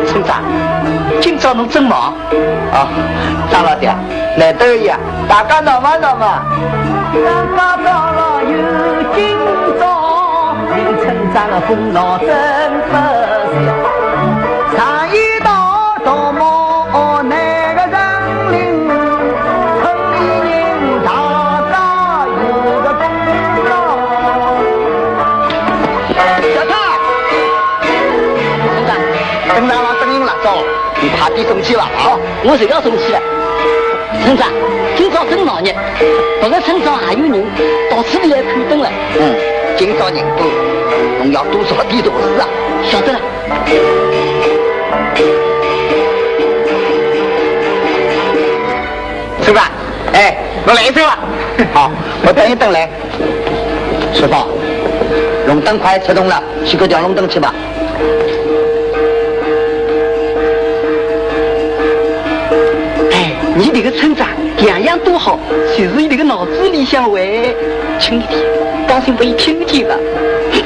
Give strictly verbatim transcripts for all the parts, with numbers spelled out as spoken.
村长，今朝侬真忙？啊，张老弟，难得呀，大家闹忙闹忙。张家庄老有今朝，村长的功劳真不小。常言道，大忙那个人灵，村里人大家有个功劳。小蔡，村长，等辣辣等侬了，走，你快点送去吧，啊。我就要送去了。村长，今朝真闹热，别个村庄还有人，到此地来看灯了。嗯，今朝人多，侬要多做点大事啊。晓得了。村长，哎，我来一首啊。好，我等一等来。 师傅，龙灯快出动了，去给调龙灯去吧。哎，你这个村长样样都好，就是你这个脑子里想歪。轻一点，当心被听见了。 哎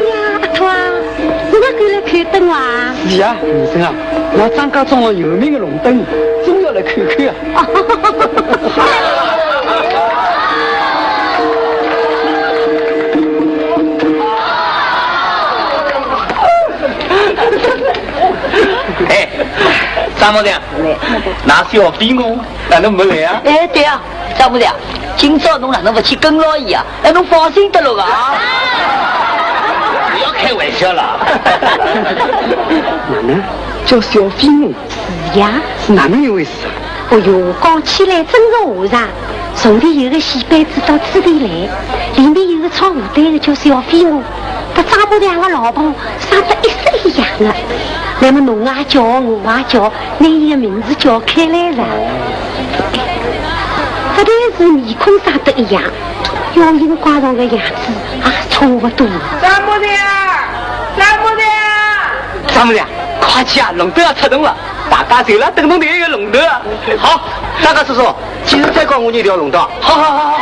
呀，阿拓啊，侬也赶来看灯哇？是呀，女生啊，那张家庄上有名的龙灯，总要来看看啊。哎，张木匠，那小飞我哪能没来啊？哎，对啊，张木匠，今朝侬哪能勿去跟牢伊啊？ 哎，侬放心得了个啊。不要开玩笑了。哪能叫小飞我？是呀。是哪能一回事啊？哦哟，讲起来真是和尚。从前有个戏班子到此地来，里面有个唱武旦的叫小飞我，搭张木匠个老婆生得一式一样的。那么侬也叫，我也叫，拿伊个名字叫开来了。勿但是面孔生得一样， 腰引拐杖个样子也差勿多。张木匠，张木匠，张木匠，快去啊，龙灯要出动了，大家侪辣等侬那个龙灯啊。好，张家叔叔，几时再搞我一条龙灯？好好好好好。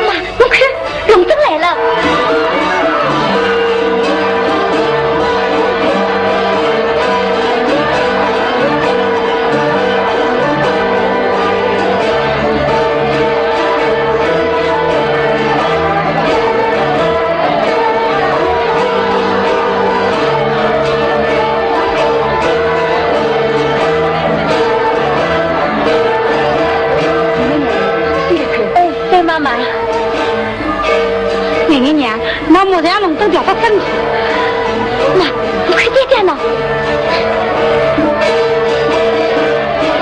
妈，侬看，龙灯来了。 哎，哎，妈妈。奶奶娘，那木匠龙灯调到这里。那，我快点点呢。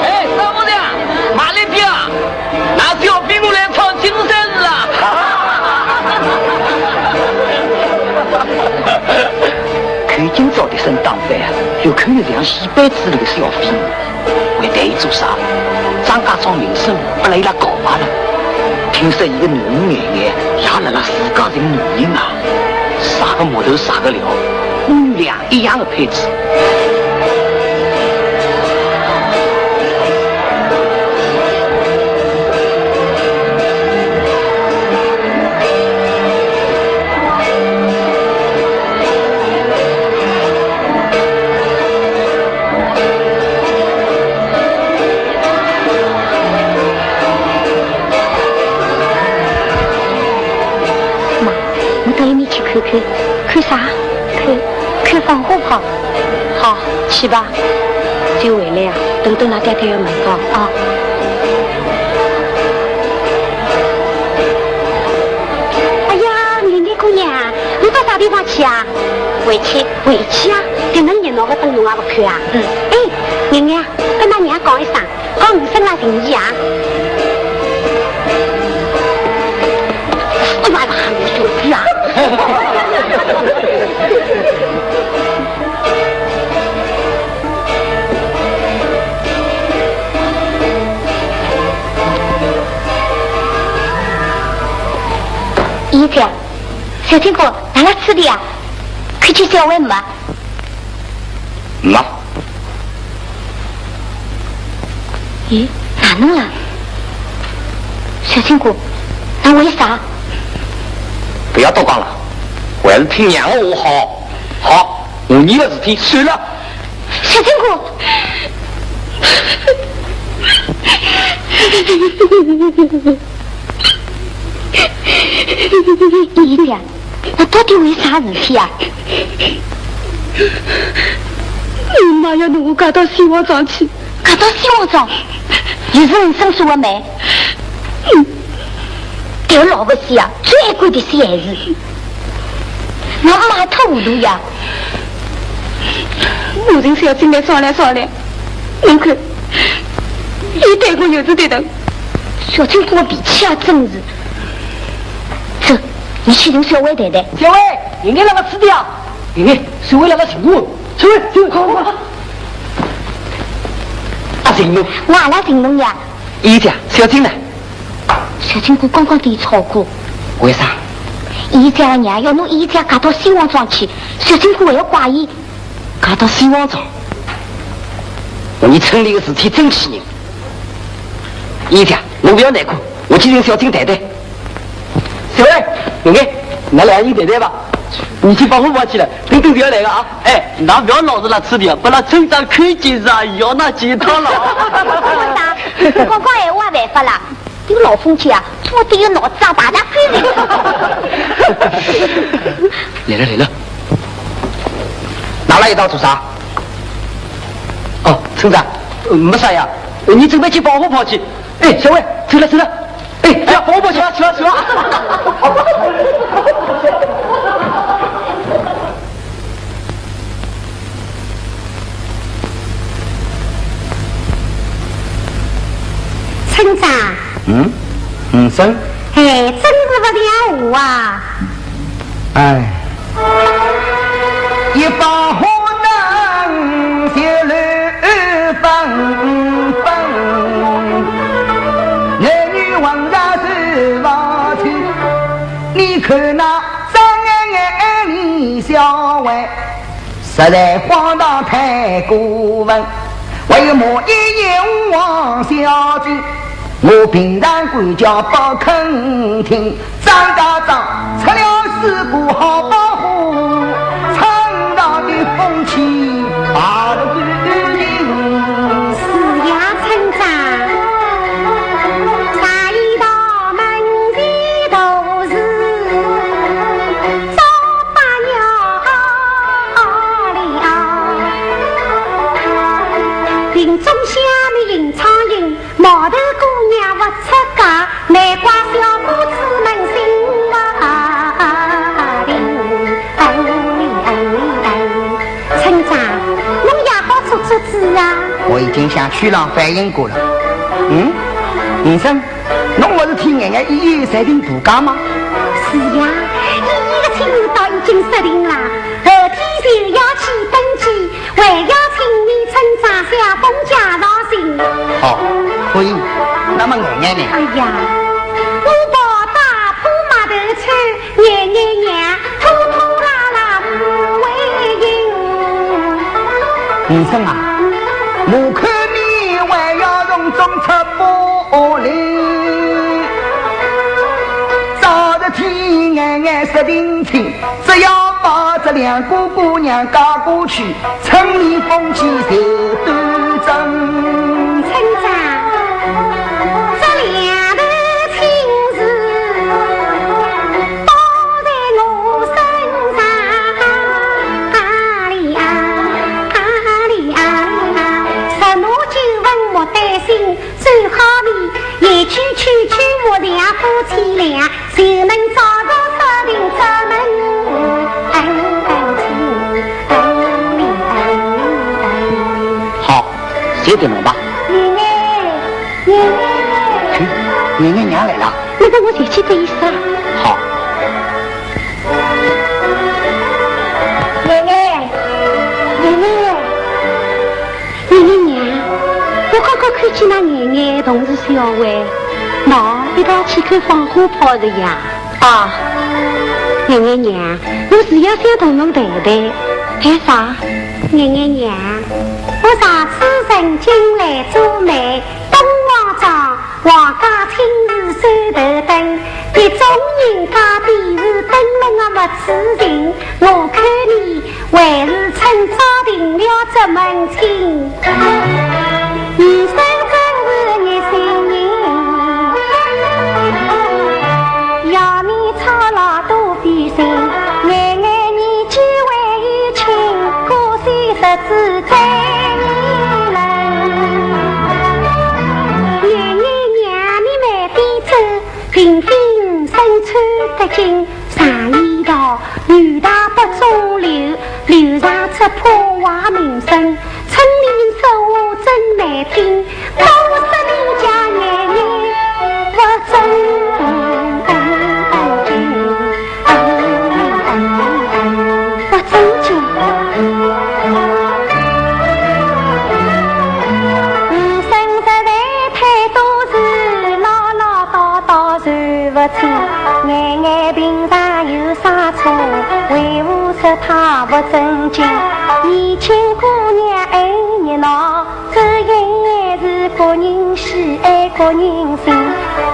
哎，张木匠，慢点点啊！ 那小飞我来唱金山寺啊！看今朝的身打扮啊，越看越像戏班子里的小飞。为难伊做啥？张家庄名声拨辣伊拉搞坏了。听说伊个囡儿眼眼也辣辣自家寻女人啊，啥个木头啥个料，母女俩一样的配置。看看，看啥？看，看放火炮。好，去吧。就回来啊，等等㑚爹爹要问到。哦。哎呀，你姑娘，你到啥地方去啊？回去。回去啊？搿能热闹个灯笼也勿看啊？嗯。哎，娘娘，跟㑚娘讲一声， 讲五声啦，情意啊。哎呀，还没有句啊。姨姐，小金哥，㑚辣吃的呀？看见小妹没？ 没。咦，哪能了？小金哥，㑚为啥？不要多讲了，还是听娘的话好。好，我伲的事体算了。小金哥，姨姐， 那到底为啥事体啊？你妈要拿我嫁到西王庄去。嫁到西王庄？又是你生疏的妹。嗯，搿个老不死啊，最爱管点小孩子。我妈太糊涂呀。我寻小金来商量商量，侬看，伊对我有是对头。小金哥脾气啊，真是。走， 你去寻小伟谈谈。小伟，人家那个吃的啊，人家小伟那个情况，小伟，小伟，快快快！啊，情况，哪能情况呀？姨姐，小金呢？小金哥刚刚对伊吵过。为啥？姨姐娘要拿姨姐嫁到西王庄去，小金哥还要怪伊。嫁到西王庄？我伲村里的事体真气人。姨姐，侬不要难过，我去寻小金谈谈。 小伟，侬看，㑚两个人谈谈吧。你去放火炮去了，等等就要来了啊。哎，㑚不要老是辣吃的，拨㑚村长看见是啊，要㑚解套了。我讲，讲讲闲话也办法啦，有老风气啊，做得有脑子啊，大大飞了。来了来了，㑚辣一道做啥？哦，村长，呃，没啥呀，呃，你准备去放火炮去。 哎，小伟，走了，走了。哎，呀，跑跑去吧，去吧，去吧。村长。嗯？嗯，生？哎，真是不像话啊。 哎。一把火灯就乱纷纷，男女混杂是不清。你看那张眼眼的李小伟，实在荒唐太过分，还有骂一言王小姐。 我平常管教不肯听，张家长出了事故好保护，村上的风气大得不行。是呀，村长，茶叶道门前都是糟粑粑了。林中下面林苍蝇， 毛头姑娘不出嫁，难怪小伙子们心不平。村长，侬也好做做主啊。我已经向区长反映过了。嗯，林生，侬不是听人家爷爷决定大嫁吗？是呀，爷爷的亲事倒已经决定了，后天就要去登记。 还要请你村长小凤介绍信。好，可以。那么眼眼呢？哎呀，我跑到铺码头去，眼眼眼，拖拖拉拉不会行。林生啊，我看你还要从中出把力，早日天眼眼说定亲。 只要把这两个姑娘嫁过去，村里风气就端正。村长，这两个亲事，包在我身好，随便弄吧。去，娘娘娘来了。那个我就去等一下。好。娘娘，娘娘。 娘娘娘，我刚刚看见㑚娘娘同仔小慧，喏，一道去看放花炮的呀。啊，娘娘娘，我是要想同侬谈谈。谈啥？娘娘娘，我上次曾经来做媒，东王庄 王家亲事守头灯，别种人家便是登门啊没此情，我看你还是趁早定了这门亲。女生真是热心人，要你操劳多费心，眼眼年纪还有轻，可惜日子再难了。 娘娘娘，你慢点走，平平身穿得紧，长衣裳，女大不中留，留上这破坏名声，村里人说话真难听，都说你家眼眼不中。 不正经。女生实在太多事，唠唠叨叨说不清，眼眼平常有啥错，为何说她不正经？年轻姑娘爱热闹， 这也是各人喜爱各人心，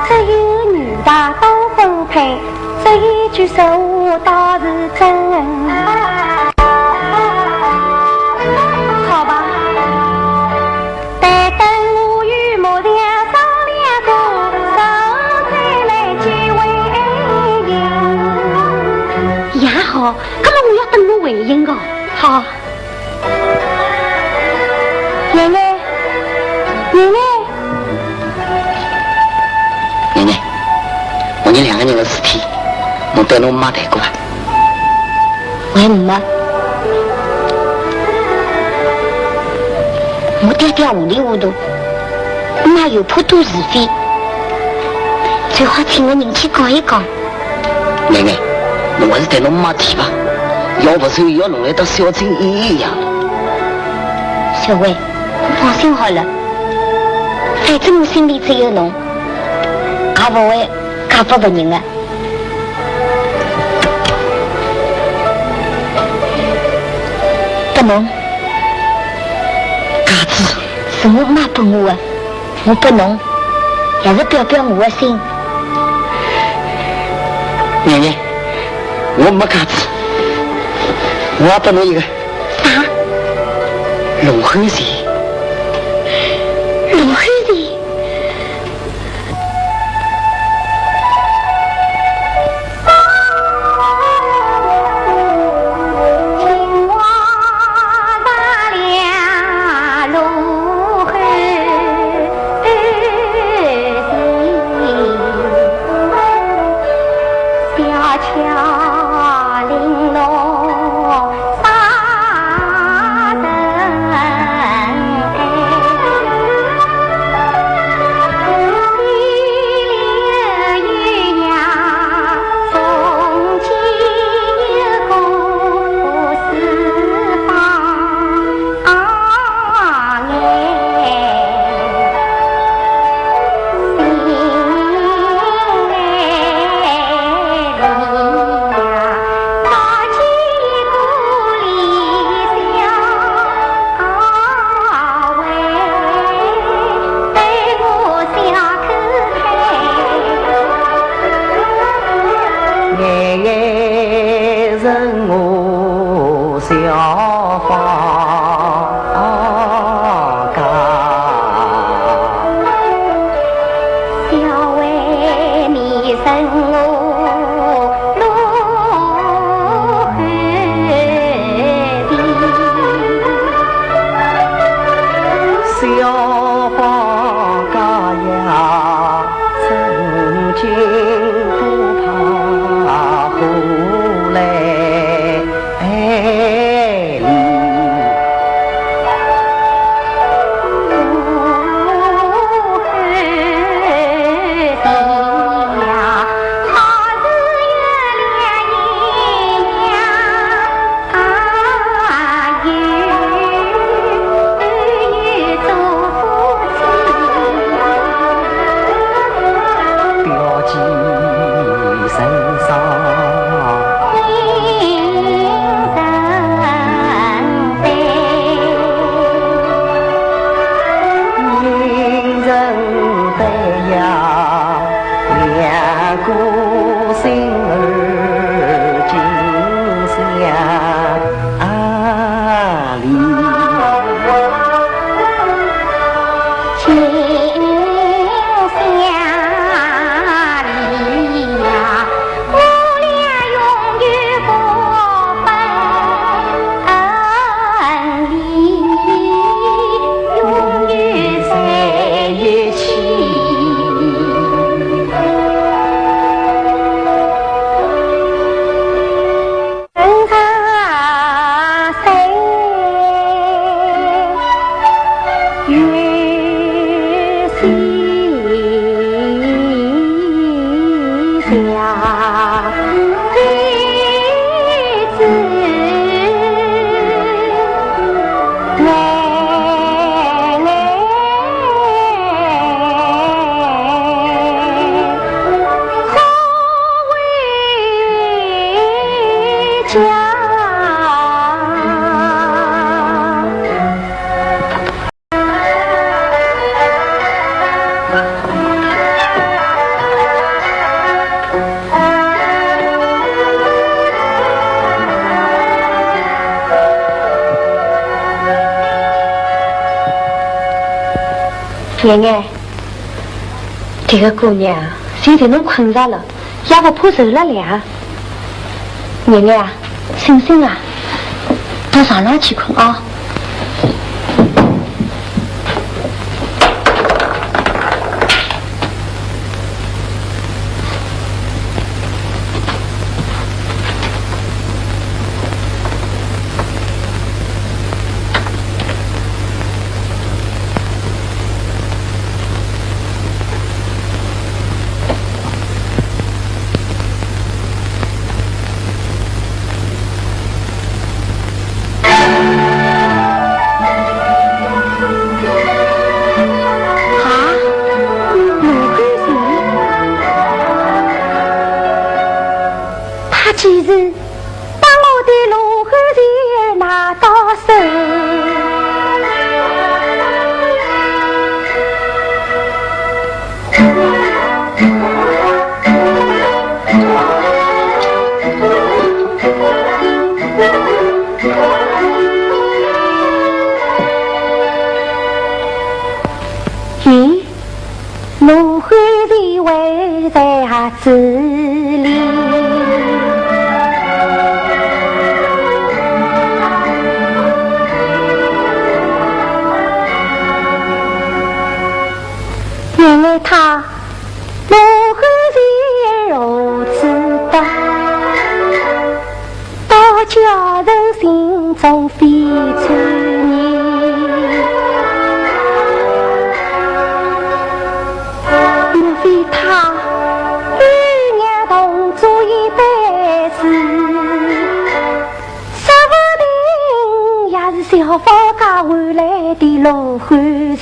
只有女大多分配，这一句说话倒是真。好吧，待等我与母亲商量过，再来结为姻。也好，那么我要等侬回音哦。好。 娘娘，娘娘。娘娘，我伲两个人的事体，侬搭侬妈谈过伐？我还没。我爹爹糊里糊涂，妈又怕多是非，最好请个人去讲一讲。 娘娘，侬还是对侬妈提吧，要不然伊要弄来搭小青一样。小慧，侬放心好了，反正我心里只有侬，也不会嫁拨别人的。拨侬，戒指是我妈拨我的。 我拨侬，也是表表我的心。娘娘，我没戒指，我也拨侬一个。啥？罗汉钱。罗汉钱？ 小芳家呀，真月月，这个姑娘，现在侬困着了，也不怕受了凉。月月啊，醒醒啊，到床上去困啊。 啊，罗汉人？他既然把我的罗汉人拿到手， 咦，罗汉人会在这里？原来他 罗汉人如此大，到家人心中非专业。莫非他与娘同住一辈子？ 说不定也是小芳家换来的罗汉人。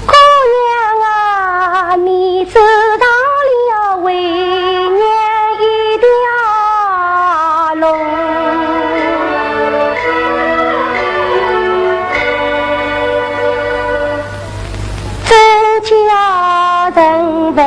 姑娘啊，你走到了为娘一条 路，真叫人为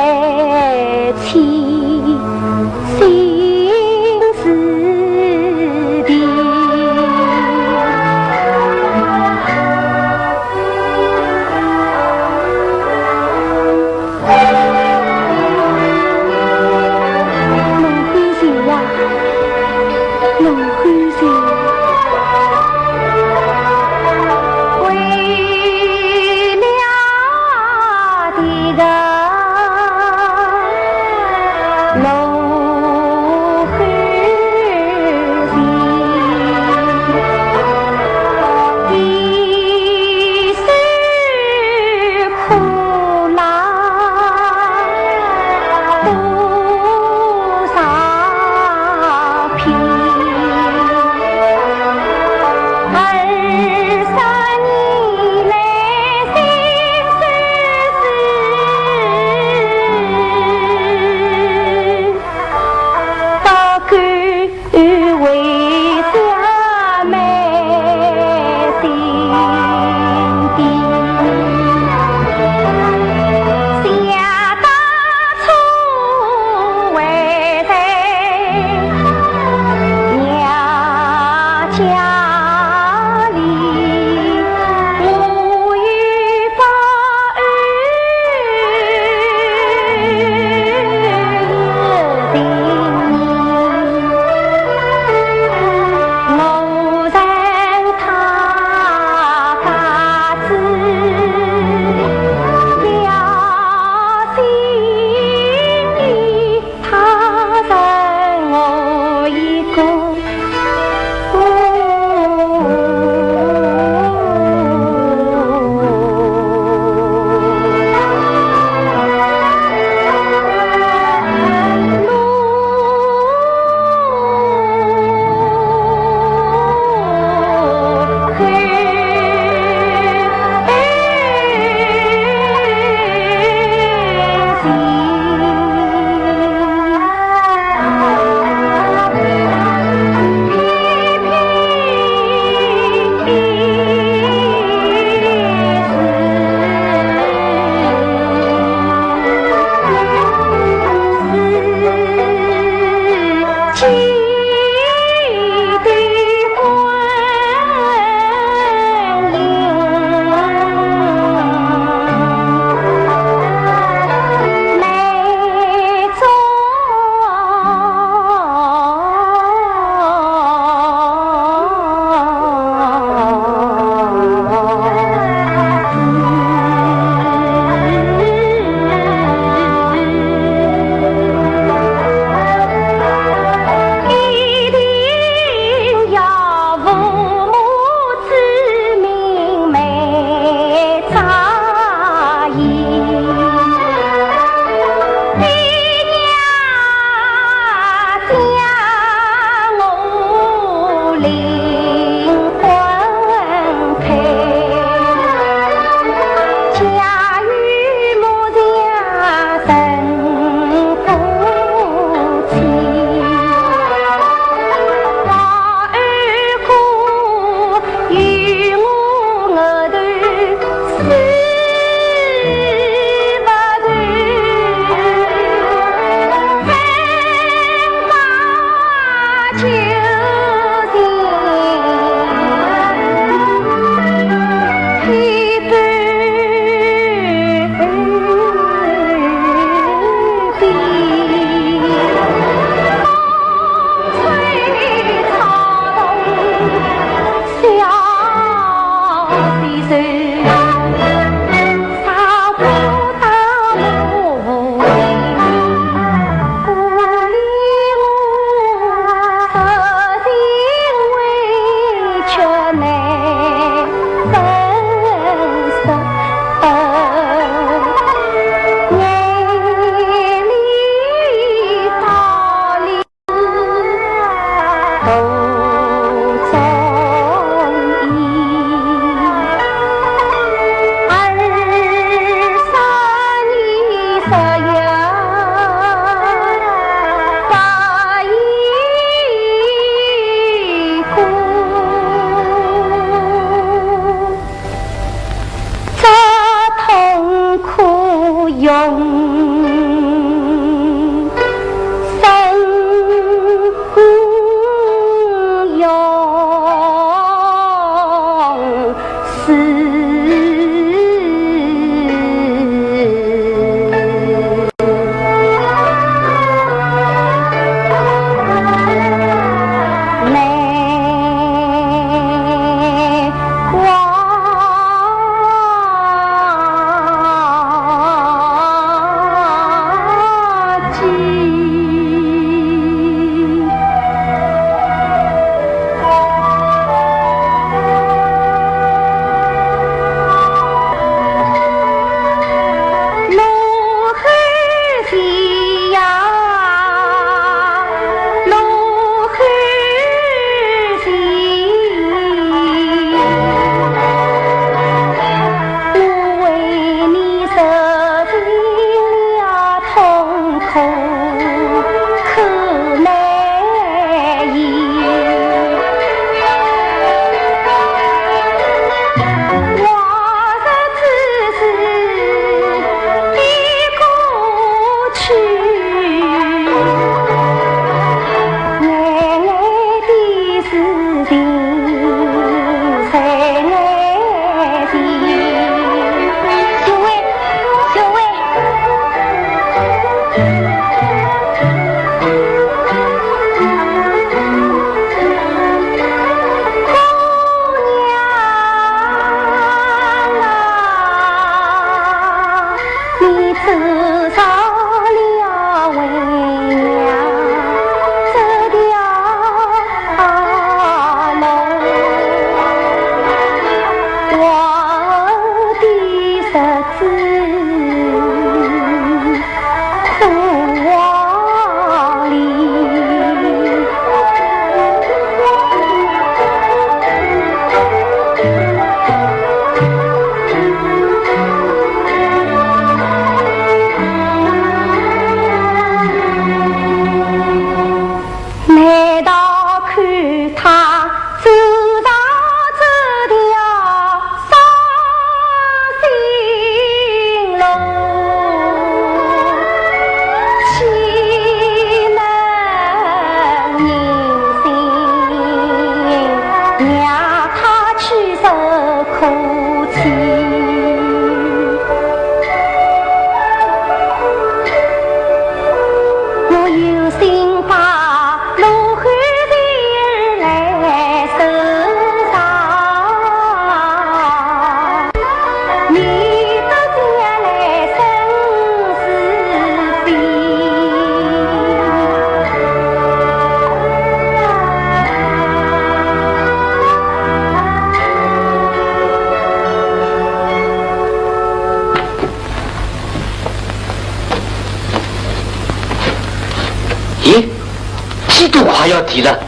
天都快要地了，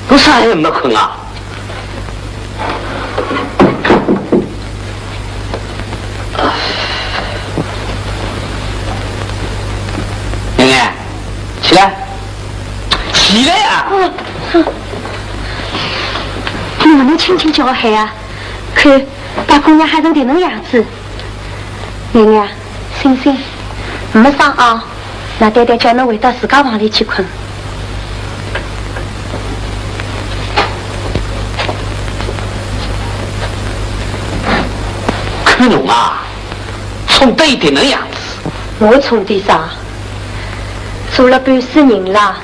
侬啥还没困啊？玲玲，起来，起来啊！嗯，嗯。侬勿能轻轻叫我喊啊，看，大姑娘吓成迭能样子。 娘娘，醒醒，没啥啊，㑚爹爹叫侬回到自家房里去困。看侬啊，重得一点能样子。我重得啥？做了半世人啦，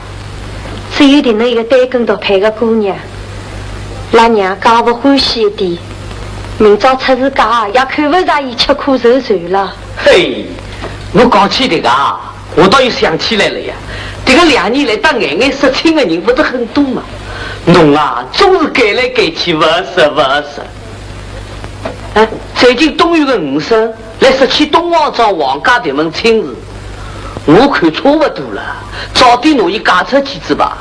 只有迭能一个单根独配个姑娘，拉娘家勿欢喜一点，明朝出仔嫁也看勿着伊吃苦受罪了。嘿，侬讲起迭个啊，我倒又想起来了呀。迭个两年来搭眼眼说亲的人勿是很多嘛，侬啊，总是改来改去，勿合适，勿合适。哎，最近东院的五婶 来说起东王庄王家迭门亲事，我看差勿多了，早点拿伊嫁出去仔吧。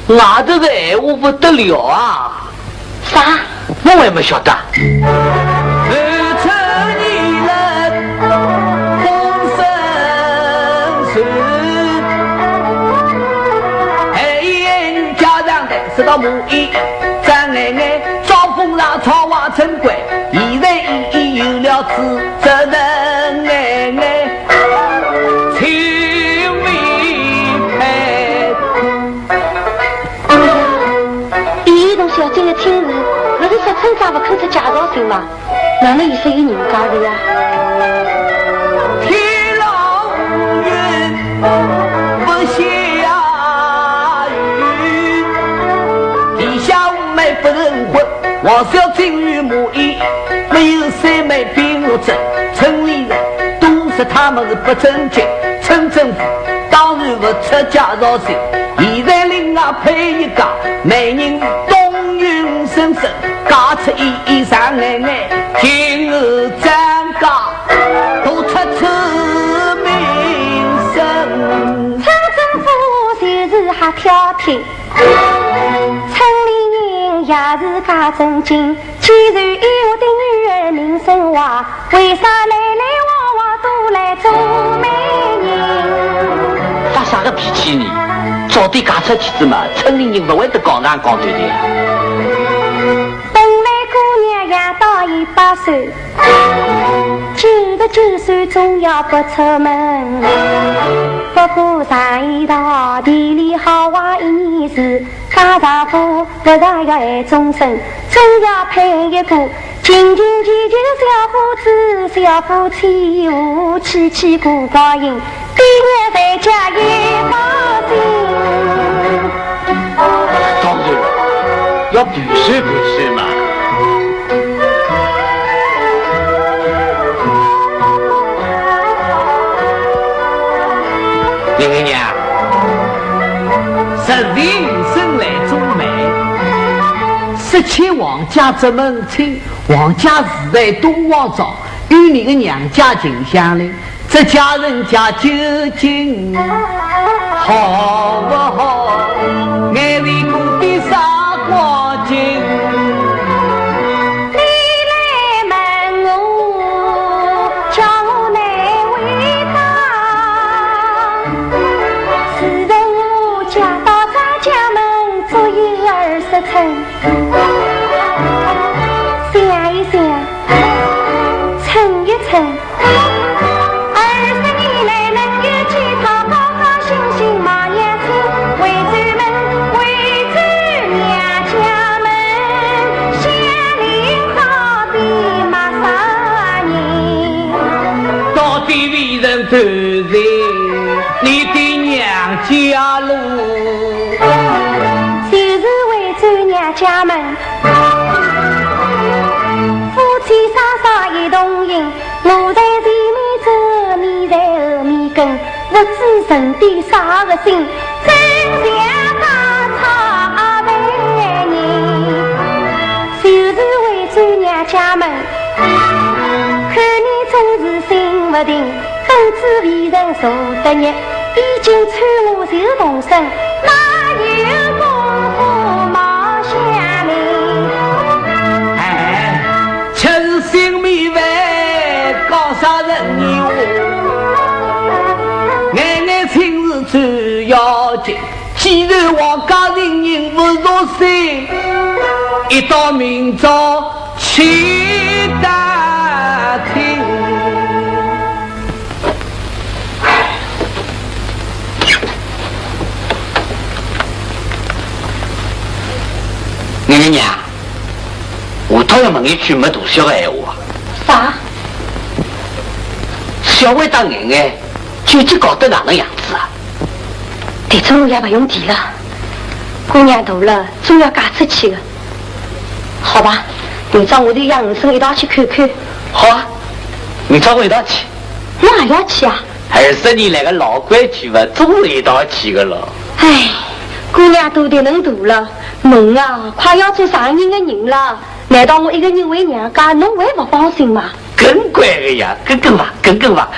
外头的闲话勿得了啊！啥？我还没晓得。 伊同小姐的亲事，勿是说春姐勿肯出介绍信吗？哪能伊说有人家的呀？ 春政府就是瞎挑剔，村里人也是介正经。既然我的女儿名声坏，为啥来来往往都来做媒人？发啥个脾气呢？早点嫁出去仔嘛，村里人勿会得讲长讲短的呀。 本来姑娘也到一百岁，九十九岁总要不出门。不过常言道，地里好坏一年事，嫁丈夫不但要爱终身，总要配一个 勤勤俭俭小伙子，小夫妻无妻妻过寡人，比眼在家也放心。当然了，要盘算盘算嘛。玲玲娘，实情五婶来做媒，说起王家这门亲， 王家住在东王庄，与你的娘家近相邻，这家人家究竟好不好？眼泪哭的啥光景？你来问我，叫我来回答。自从我嫁到张家门，足有二十春。 想一想，称一称，二十年来能有几趟高高兴兴忙娘亲，回转门，回转娘家门，乡邻好比陌生人。到底为人头人，你的娘家路。 就是回转娘家门。夫妻双双一同行，我在前面走，你在后面跟，不知存的啥个心，真像当初阿妹人。就是回转娘家门，看你总是心不定，等仔为人坐得热，已经催我就动身，哪有哎，吃仔性命饭，讲啥人言话？眼眼亲事最要紧，既然王家人人勿入心，一到明朝去打听。 眼眼娘，我倒要问一句没大小个闲话。啥？小慧搭眼眼究竟搞得哪能样子啊？迭种我也勿用提了，姑娘大了，总要嫁出去的。好吧，明朝我就约你们一道去看看。好啊，明朝我一道去。 侬也要去啊？二十年来个老规矩嘛，总是一道去个咯。哎，姑娘都迭能大了，侬啊，快要做丈人的人了，难道我一个人回娘家，侬还勿放心吗？跟乖个呀，跟跟吧，跟跟吧。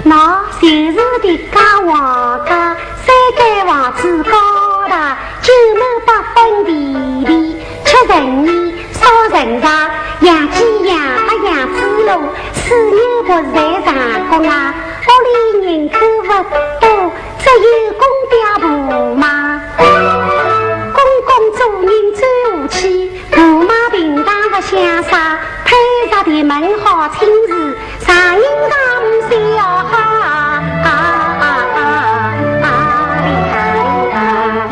那就是迭家王家，三间房子高大，九门八分地皮，吃人米，烧人柴，养鸡养鸭养猪猡，四牛八在上工啊，屋里人口勿多，只有公爹婆妈。公公做人最和气， 婆妈平常勿相杀，配着迭门好亲事，丈人丈母心要好。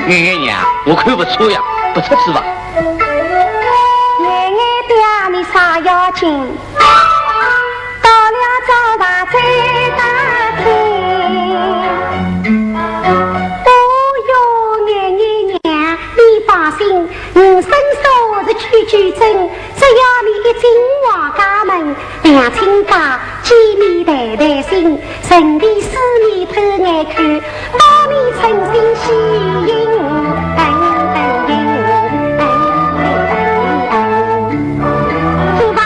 眼眼娘，我看勿错呀，勿出去吧。眼眼爹，你啥要紧？ 到了早上再打听。哦哟，眼眼娘，你放心，我身手是句句真，只要你一进王家门，两亲家见面谈谈心，顺便四面偷眼看， 把你称心喜迎。走吧。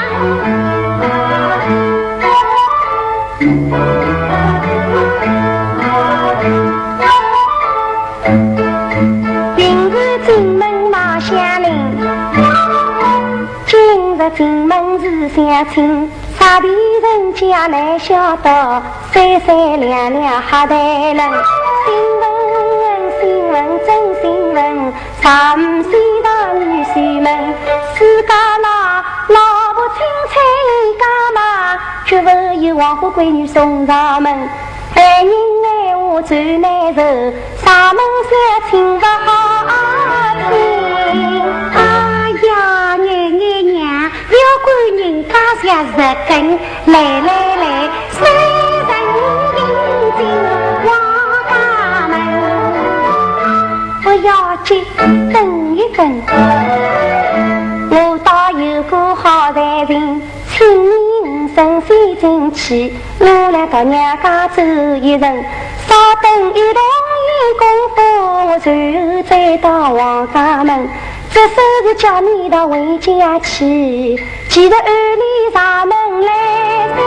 平日进门闹乡邻，今日进门是相亲。 啥地人家来晓得，三三两两瞎谈论。新闻，新闻，真新闻，啥物事道女婿们，自家那老婆清采一家嘛，绝勿有黄花闺女送上门。 男人闲话最难受，上门相亲勿好听。哎呀，眼眼娘，覅管人家像日根，来来来，三人行进王家门。勿要紧，等一等，我倒有个好才情。 请你五声先进去，我来到娘家走一程，稍等一动一功夫，我随后再到王家门。这是叫你到回家去，记得按理上门来相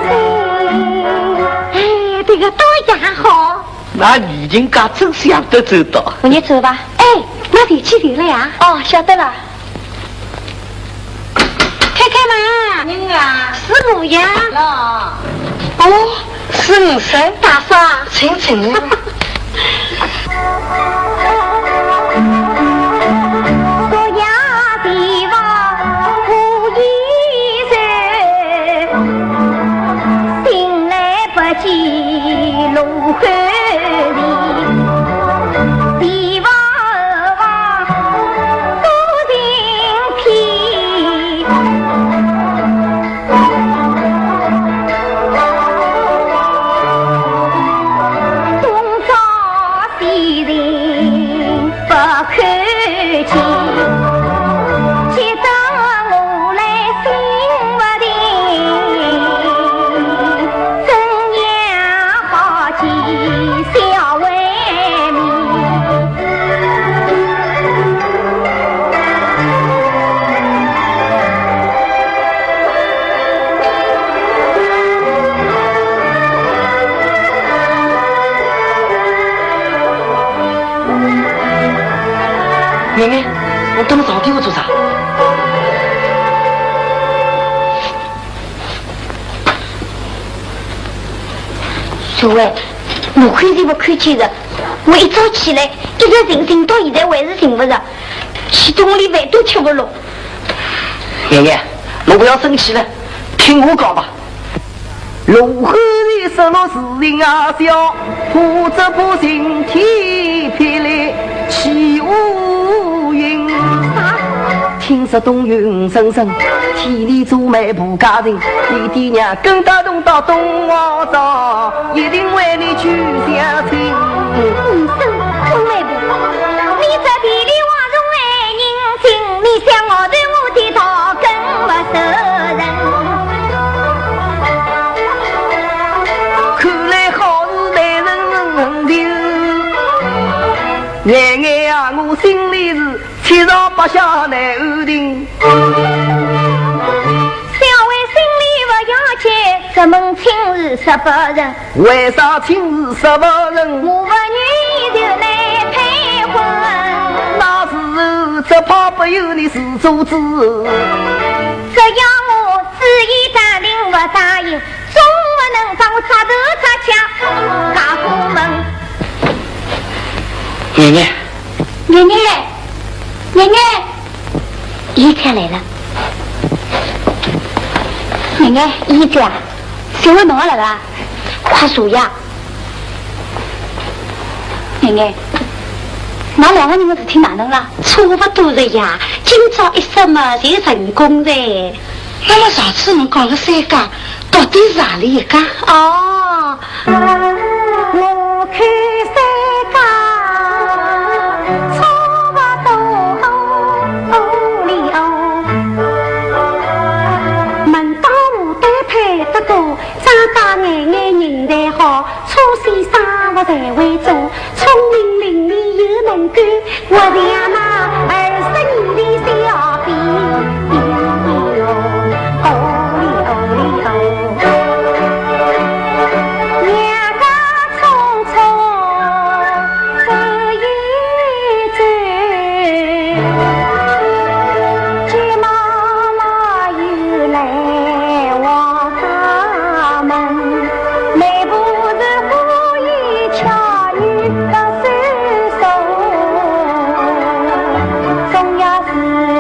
请。哎，这个倒也好。 那你人家真想得周到。我也走吧。哎，那就去就了呀。哦，晓得了。开开门。人啊？是我呀。哦，是你噻。大嫂，请，请。小伟，我看见勿看见的，我一早起来，一直寻寻到现在还是寻勿着，气得我连饭都吃勿落。爷爷，侬勿要生气了，听我讲吧。 你这地里话中哎，人精，你想我对我的道更不是人。看来好事待人问定。哎哎呀，我心里是七上八下难安定。小伟心里不要紧，这门亲事说不成。 为啥亲事说不成？我不愿意就来退婚。那时候只怕不由你是做主。只要我主意答应不答应，总不能把我抓头抓脚嫁过门。爷爷，爷爷，爷爷，姨姐来了。爷爷，姨姐啊，小伟问我来了，快坐呀。 哎哎，㑚两个人的事体哪能了？差不多了呀，今朝一说嘛，就成功了。那么上次侬讲个三家，到底是何里一家？哦，我看三家差不多哦，哦里哦。门当户对配得过， 长大眼眼人才好，初三生活才会做，聪明伶俐又能干，活像那二十年的小屁。哦哩哦哩哦，两家匆匆走一走，急忙忙又来望 他们，每步是故意巧语的手手，总要是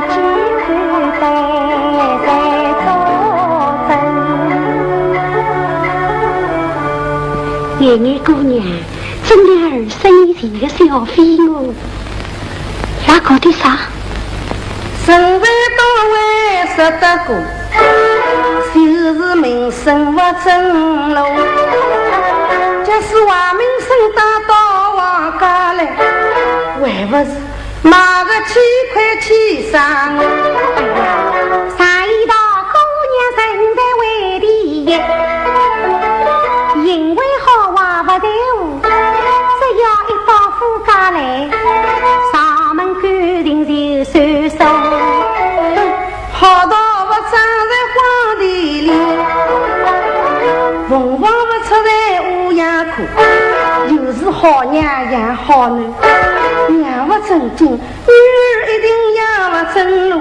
几口待在作证。月月姑娘，真的二十年前的小飞蛾。 哪个的啥？身为单位说得过，就是名声不正喽。假使坏名声带到王家来，还不是卖个七块七三哦？哎呀，上一道姑娘身在外地耶，因为好话不在乎， 只要一到夫家来，上门干净就算数。好稻不长在荒地里，凤凰不出在乌鸦窠，又是好娘养好囡，娘不正经， 女儿一定要不正路。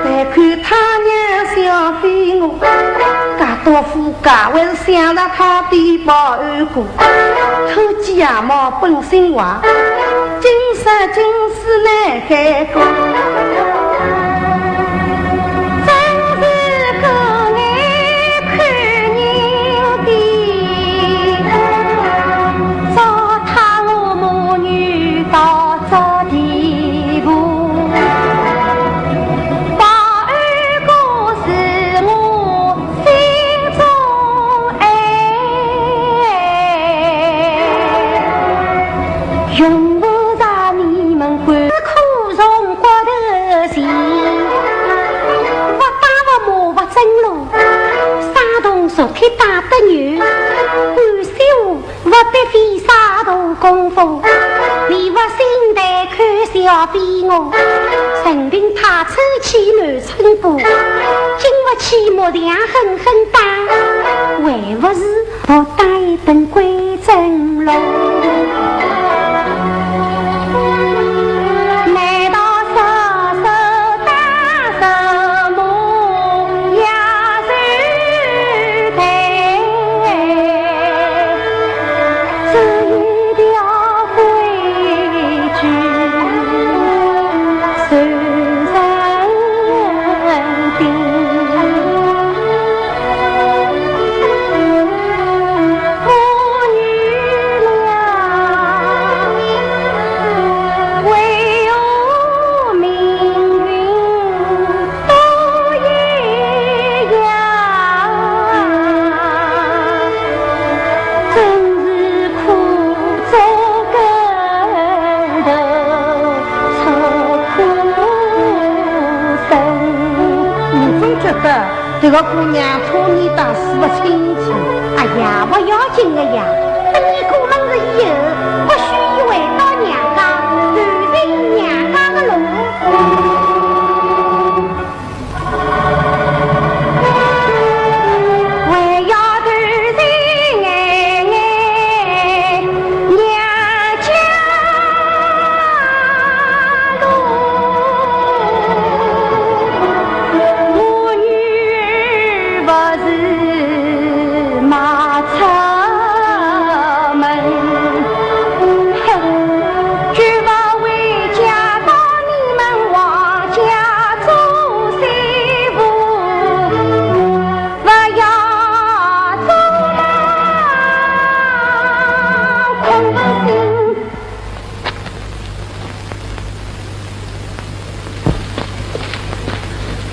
但看他娘小飞蛾，嫁到夫家还是想着他的保安官。偷鸡养猫本性坏，今生今世难改过。真是个爱看人的，糟蹋我母女到 这地步，保安官是我心中爱，用不着你们管。苦从骨头前，不打不骂不整路，山东昨天打得牛，关西话 不必费啥大功夫，你不信待看小飞蛾，任凭他吹起满城风，经不起木匠狠狠打，还不是不打一顿归正路。难道说这个姑娘初年倒是不清楚。哎呀，不要紧的呀，等你过门了以后，或许回到娘家，就寻娘家的路。还要走寻娘家路。 我女儿不是卖出门，哼，就不回家到你们王家做媳妇，不要做梦，空心。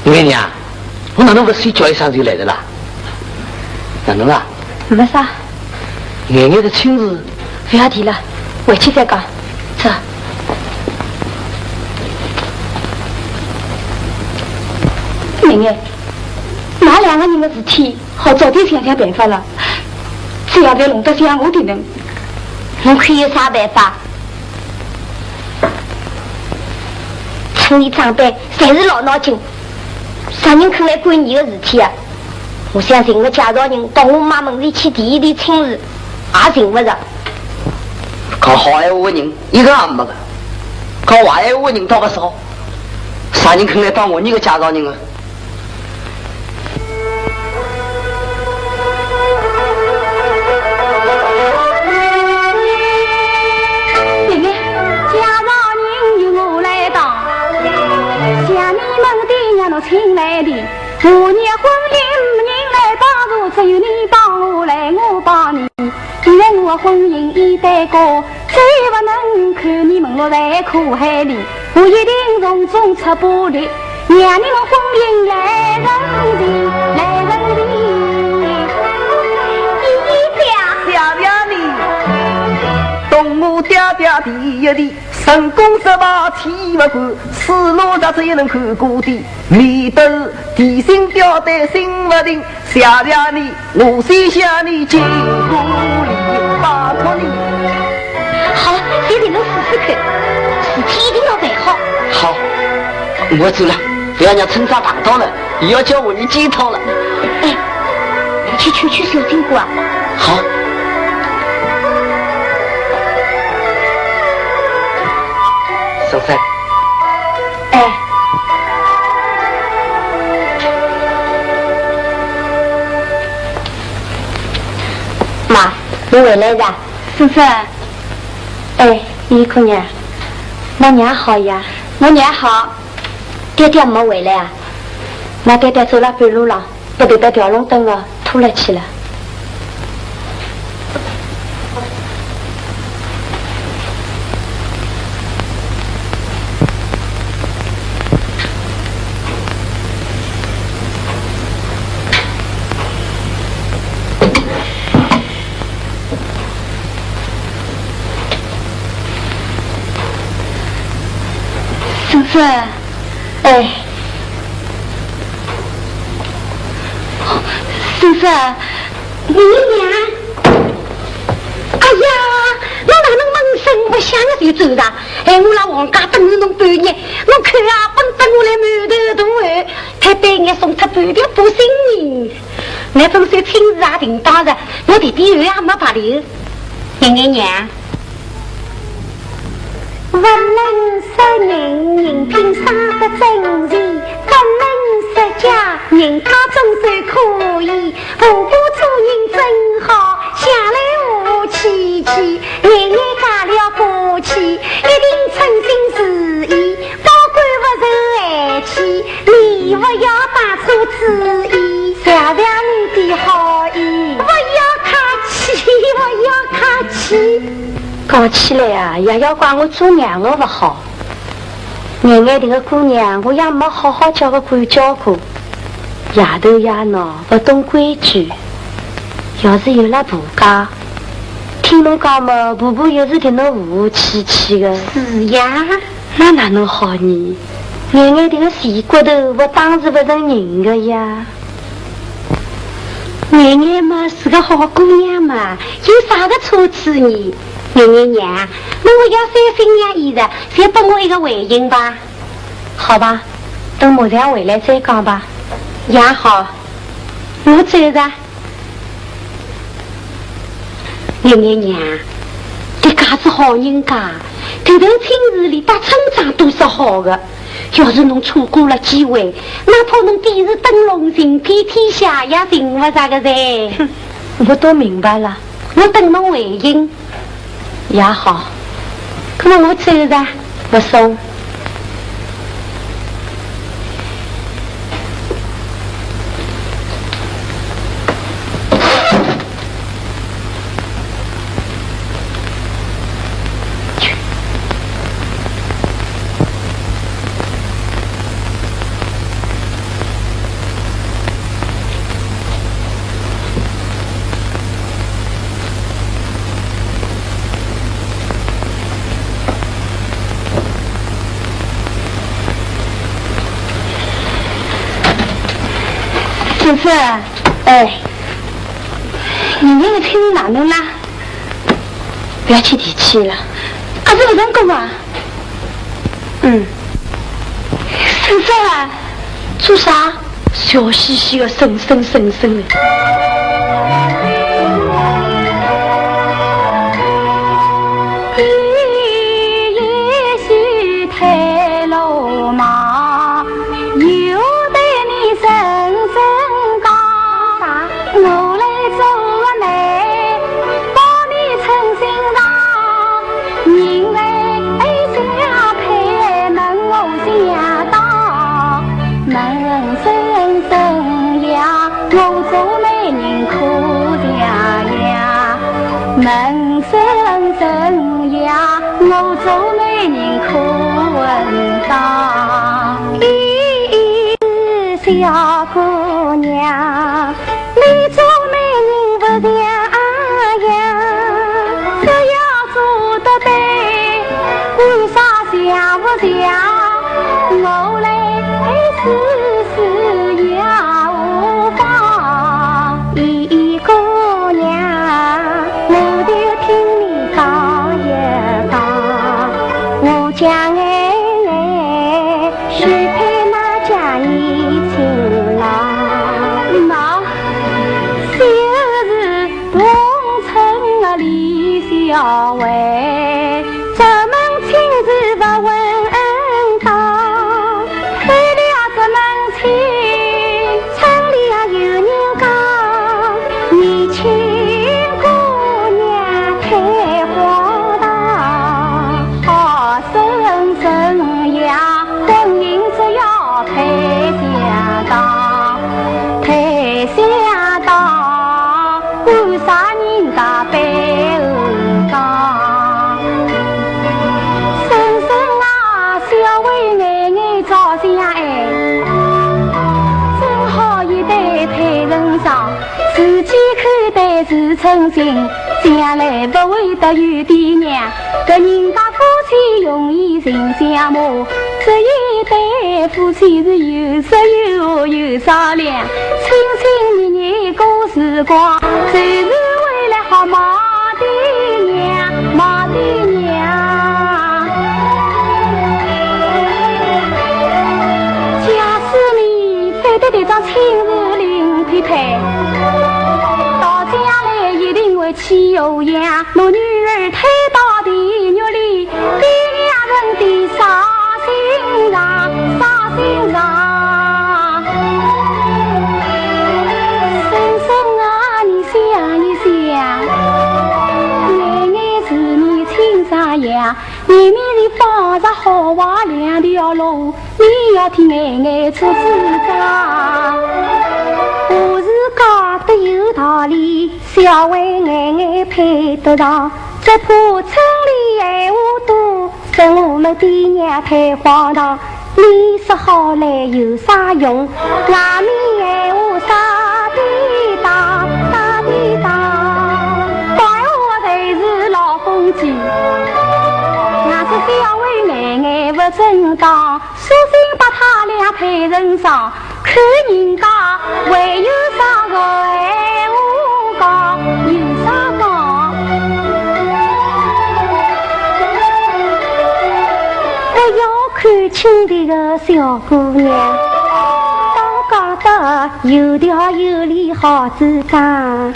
你看你啊，我哪能不睡觉一声就来的啦？哪能啊？没啥。眼眼的亲事。不要提了，回去再讲。走。眼眼，㑚两个人的事体，好早点想想办法了。只要别弄得像我的人，侬看有啥办法？ 村里长辈侪是老脑筋，啥人肯来管伲个事体啊？我想寻个介绍人到我妈门前去提一提亲事，也寻勿着。讲好闲话个人一个也没个，讲坏闲话个人倒勿少，啥人肯来当我伲个介绍人啊？ 妹妹，介绍人由我来当，像你们的让侬请来的，我伲婚姻没人来帮助，只有你帮我来，我帮你。现在我婚姻一单过，再不能看你们落在苦海里，我一定从中出把力。 让你们婚姻来顺利，来顺利。姨姨姐啊，谢谢你，同我爹爹提一提，成功失败千万看，死路若只有能看过的，免得提心吊胆心不定，谢谢你。 我先向你敬个礼，拜托你。好，就让侬试试看，事体一定要办好。好，我走了，不要让村长碰到了，又要叫我伲检讨了。哎，你去劝劝小金姑啊。好。生生。 哎。妈，侬回来哉？生生。哎，姨姑娘，㑚娘好呀？我娘好。爹爹没回来啊？㑚爹爹走了半路了。 拨搿搭条龙灯啊拖了去了。生生。 哎。生生。姨娘。哎呀，侬哪能闷声勿响个就走啦？哎，我辣王家等了侬半日，侬看啊，奔得我来满头大汗，才半日送出半条半新人。乃本算亲事也定当着，我弟弟又也没白头。娘娘娘。 勿能说人，人品生得真齐，勿能说家，人家总算可以。婆婆做人真好，向来和和气气，眼眼嫁了过去，一定称心如意，保管勿受寒气。你勿要打错主意，谢谢你的好意。勿要客气，勿要客气。 讲起来啊，也要怪我做娘个勿好。眼眼迭个姑娘，我也没好好叫个管教过，夜头夜闹，勿懂规矩。要是有了婆家，听侬讲么，婆婆又是迭能和和气气个。是呀。那哪能好呢？眼眼迭个细骨头，勿打是勿成人个呀。眼眼嘛是个好姑娘嘛，有啥个差错呢？眼眼娘，侬勿要伤心呀，现在，就拨我一个回音吧。好吧，等马上回来再讲吧。也好，我走了。 娘娘娘，搿家是好人家，迭段亲事里搭村长都是好的，要是侬错过了机会，哪怕侬点是灯笼寻遍天下也寻勿着个噻。哼，我都明白了，我等侬回音。也好，那么我走了，不送。 先生，哎，你那个亲事哪能啦？不要去提起了。啊，这个人干嘛？嗯。先生啊，做啥？ 笑嘻嘻的，生生生生的。咦，小姑娘，你做媒人勿像样，只要做得对，管啥像勿像，我来试试也无妨。 咦，姑娘，我就听你讲一讲，我家哎，许配那家年轻郎。那，就是农村的李小慧。 这门亲事勿稳当，为了这门亲，村里也有人讲，年轻姑娘太荒唐。好生生呀，婚姻只要配相当，配相当。 管啥人家背后讲。生生啊，小慧眼眼照相哎，正好一对配成双，自己口袋是称心，将来不会得有爹娘。 搿人家夫妻容易寻相骂，这一对夫妻是又熟又和又着量，亲亲密密过时光，就是为了好骂爹娘，骂爹娘。假使你配得迭桩亲事林配配，到将来一定会 去颐养，拿女儿推到地狱里，爹娘问的啥心肠，啥心肠。生生啊，你想一想，眼眼是你亲生爷，眼面前放着好坏两条路，你要替眼眼做主张。我是讲得有道理， 小慧眼眼配得上，只怕村里闲话多，说我们爹娘太荒唐。你说好来有啥用？外面闲话啥地当，啥地当？讲闲话侪是老风纪，若是小慧眼眼勿正当，索性把在人上看人家，还有啥个闲话讲？有啥讲？不要看轻这个小姑娘，倒讲得有条有理好主张。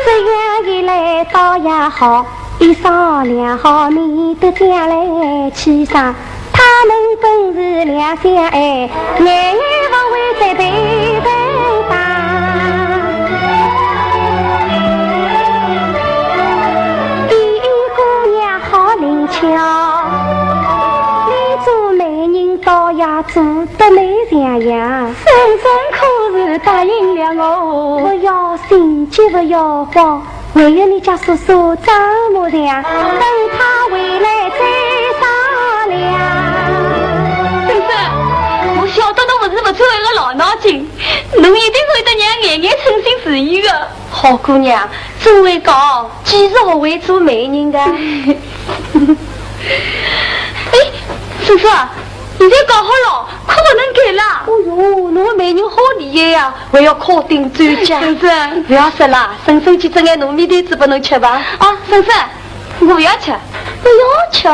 这样一来倒也好，一商量好，免得将来气伤。 他们本是两相爱，眼眼不会再对待吧。第一姑娘好灵巧，你做媒人倒也做得蛮像样。先生可是答应了我？不要心急，不要慌。 还有你家叔叔张木匠，等他回来再商量。先生，我晓得侬勿是勿出一个老脑筋，侬一定会得让眼眼称心如意的。好姑娘，真会讲，几时学会做媒人的？哎，先生， 现在搞好了，可不能改了。哦哟，侬个媒人好厉害呀，还要敲定周家。先生，不要说了，婶婶去蒸眼糯米团子拨侬吃吧。啊，婶婶，我不要吃。不要吃？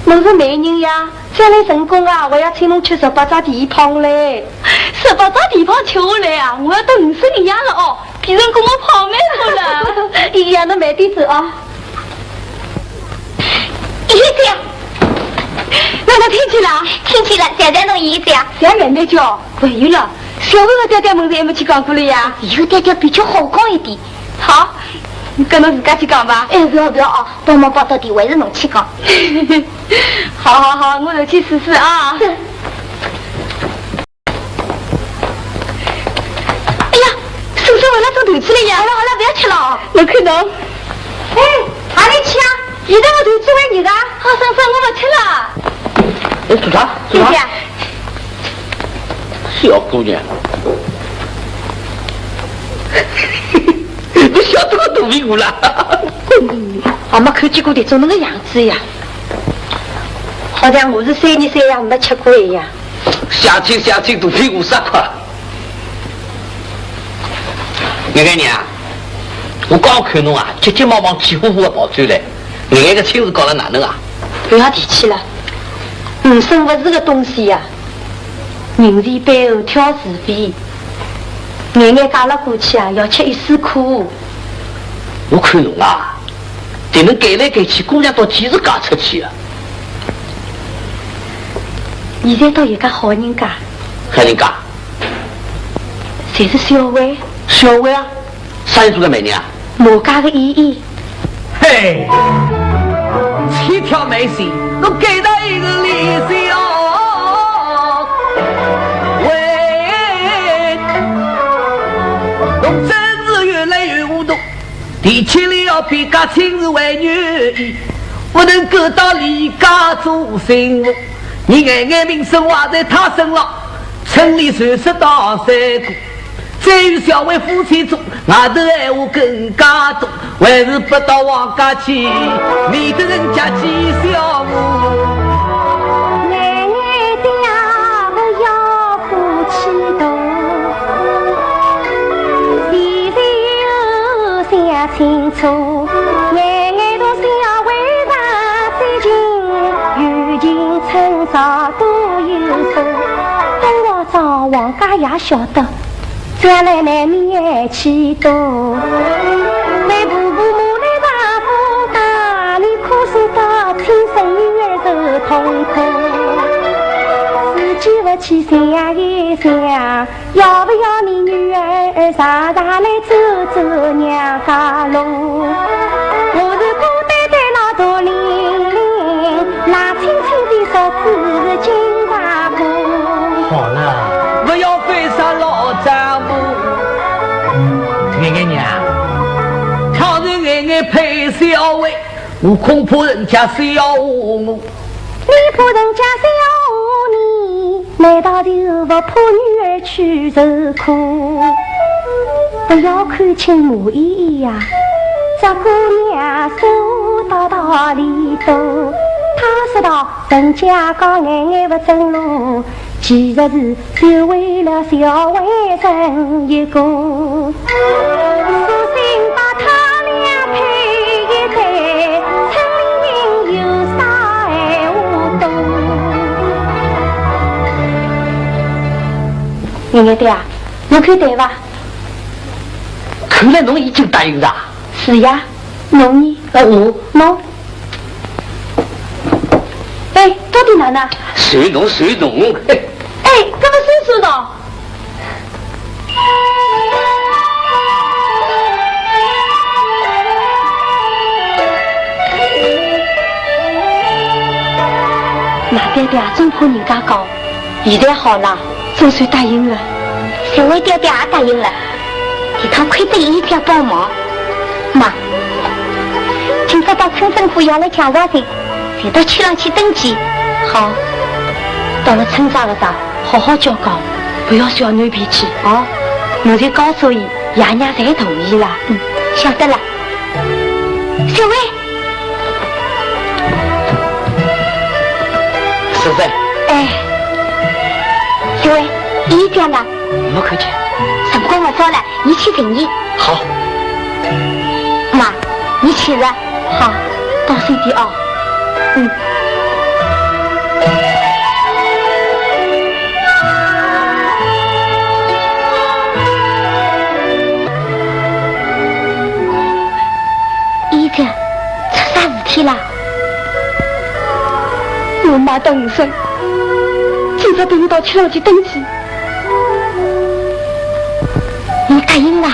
侬是媒人呀，将来成功啊，还要请侬吃十八只蹄髈嘞。十八只蹄髈吃下来啊，我要等五十年样了哦。 别人跟我泡妹子了。哎呀，那没底子啊。一姐，那他听见了？听见了，现在弄一姐。小眼泪叫，还有了，小妹妹爹爹们也没去讲过了呀。有爹爹比较好讲一点。好，你跟侬自家去讲吧。哎，不要不要啊，帮忙报到底，还是侬去讲。好好好，我就去试试啊。是。 哎呀，叔叔，我那做肚子了呀！好了好了，不要吃了。我看侬。哎，哪里去啊？现在我肚子还热啊。好，婶婶，我不吃了。哎，做啥？做啥？姐姐。小姑娘，侬笑得个肚皮饿了。阿没看见过迭种那个样子呀，好像我是三年三夜没吃过一样。 相亲相亲，肚皮饿煞快。眼眼娘，我刚看侬啊，急急忙忙气呼呼的跑出来，眼眼个亲事搞了哪能啊？不要提起了，女生不是个东西呀，人前背后挑是非，眼眼嫁了过去啊，要吃一世苦。我看侬啊， 迭能改来改去，姑娘到几时嫁出去啊？现在倒有个好人家。啥人家？就是小慧。小慧啊？啥人做个媒人啊？马家个依依。嘿，千挑万选，侬拣到一个理想。喂，侬真是越来越糊涂。 提起了别家亲事为女婿，不能够到李家做新妇。你眼眼名声坏在他身上，村里传说到三姑，再与小慧夫妻做，外头闲话更加多，还是不到王家去，免得人家讥笑我。眼眼爹不要 火气大，前前后想清楚，眼眼同小慧上最近，有情称啥都有数。等我找王家也晓得，将来难免气多。那婆婆骂来丈夫打，你可是到亲生女儿受痛苦。自己不去想一想， 要不要你女儿常常来走走娘家路？我是孤单单那独零零，冷清清的说自己金大哥。好了，不要费煞老丈母。眼眼娘，倘若眼眼配小慧，我恐怕人家笑话我。 你怕人家笑话你，难道就不怕女儿去受苦？不要看轻马依依呀，这姑娘说话大道理多。她说道，人家讲眼眼不正路，其实是只为了小外甥一个，索性把他俩配一对，村里人有啥闲话讲。眼眼对啊，侬看对伐？看来侬已经答应了。是呀，侬呢？呃，我。侬。 哎，到底哪能？随侬，随侬。哎，哎，搿么算算喏。马爹爹真怕人家讲，现在好了，总算答应了。小伟爹爹也答应了，其他亏得伊一家帮忙。妈，今朝到村政府要了介绍信， 就到村上去登记。好，到了村长搿搭，好好叫讲，不要小囡脾气。哦，侬就告诉伊，爷娘侪同意了。嗯，晓得了。小伟。是的。哎，小伟，伊讲的。没看见。辰光勿早了， 你去寻伊。好。妈，你去了。好，当心点哦。嗯。姨姐，出啥事体啦？我妈答应，今朝陪侬到村上去登记。 侬答应啦？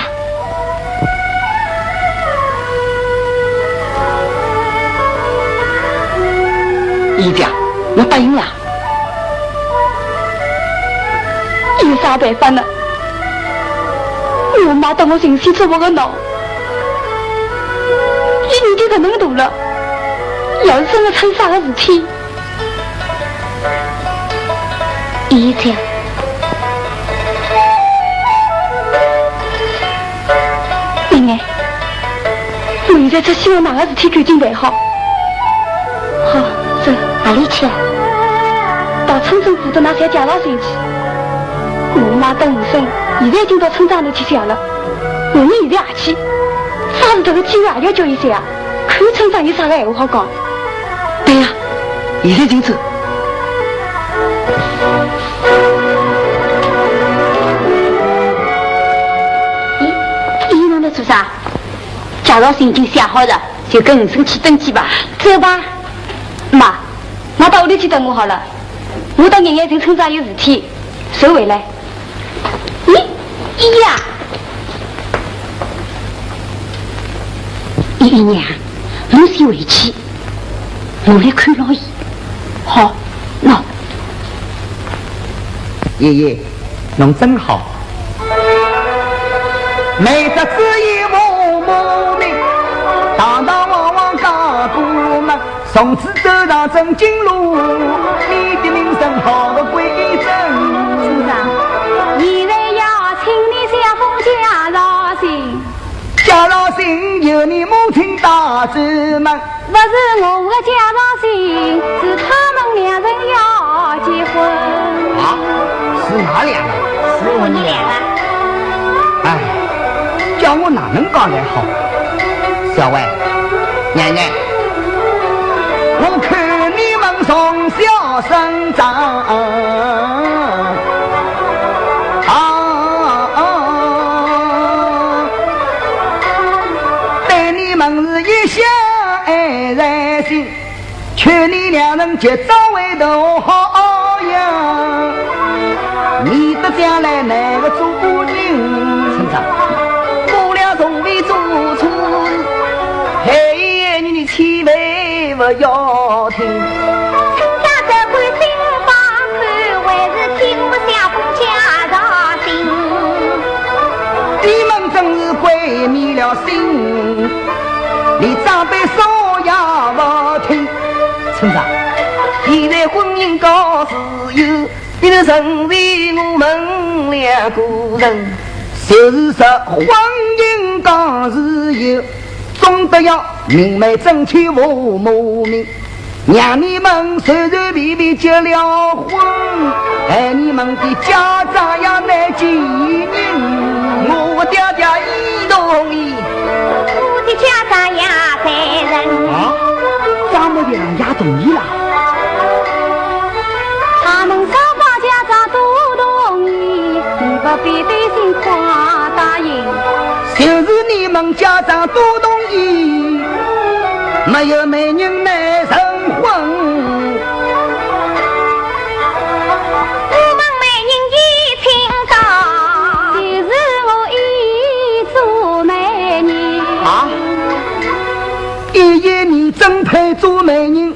姨姐，我答应了。有啥办法呢？我妈搭我寻死做活个闹，伊年纪搿能大了，要是真的出啥个事体， 姨姐。玲儿，我现在只希望㑚个事体赶紧办好。好，走。哪里去？到村政府搭㑚写介绍信去。我妈搭吴生现在已经到村长那去写了，我们现在也去，抓住这个机会也要叫伊写啊。 看村长有啥个闲话好讲。对呀，现在就走。咦，伊侬在做啥？介绍信已经写好了，就跟吴生去登记吧。走吧。妈，㑚到屋里去等我好了，我到眼眼寻村长有事体，随回来。 咦，姨呀！姨姨娘，侬先回去，我来看牢伊。好，喏。爷爷，侬真好。每只只一模模的，堂堂皇皇嫁过门。 从此走上正经路，你的名声好个归真。村长，现在要请你写封介绍信。介绍信由你母亲带出门。不是我的介绍信，是他们两人要结婚。啊，是哪两个？是我们两个。哎，叫我哪能讲才好？小伟，奶奶， 我看你们从小生长，啊，对你们是一向爱在心，劝你两人及早回头好呀。 你的将来哪个做人？村长，我俩从未做错事，嘿，你千万不要听。村长这回心放开，还是替我写封介绍信。你们真是鬼迷了心，连长辈说也不听。村长，现在婚姻告自由， 一直成为我们两个人。就是说婚姻讲自由，总得要明媒正娶和睦名。让你们随随便便结了婚，害你们的家长也难见人。我爹爹一同意。我的家长也赞成。啊？丈母娘也同意了？他们双方家长都同意，你不必担心，快答应。就是你们家长都同意，没有媒人难成婚。我们媒人已请到，就是我已做媒人。啊？爷爷，你真配做媒人。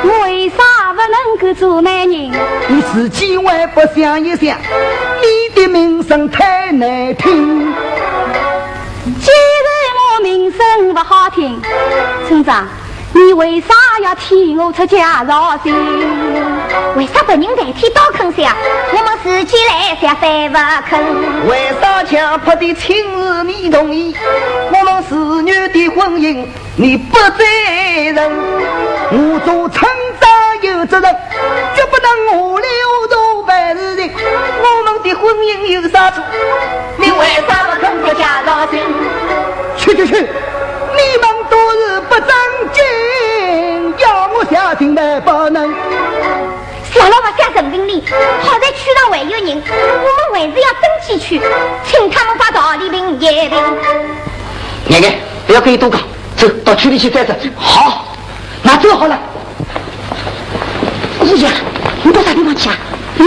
我为啥不能够做媒人？你自己还不想一想，你的名声太难听。既然我名声不好听，村长，你为啥要替我出介绍信？为啥别人代替倒肯写，我们自己来写反不肯？为啥强迫的亲事你同意，我们自愿的婚姻你不赞成？我做村长有责任，决不能糊里糊涂办事情。我们的婚姻有啥错？你为啥不肯写介绍信？去去去，你们都是不正经，要我写信也不能。 小老伯想生病哩，好在区上还有人，我们还是要登记去，请他们把道理评一评。娘娘，不要跟伊多讲，走到区里去转转。好，那走好了。姑爷，你到啥地方去啊？咦，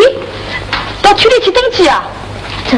到区里去登记啊？走。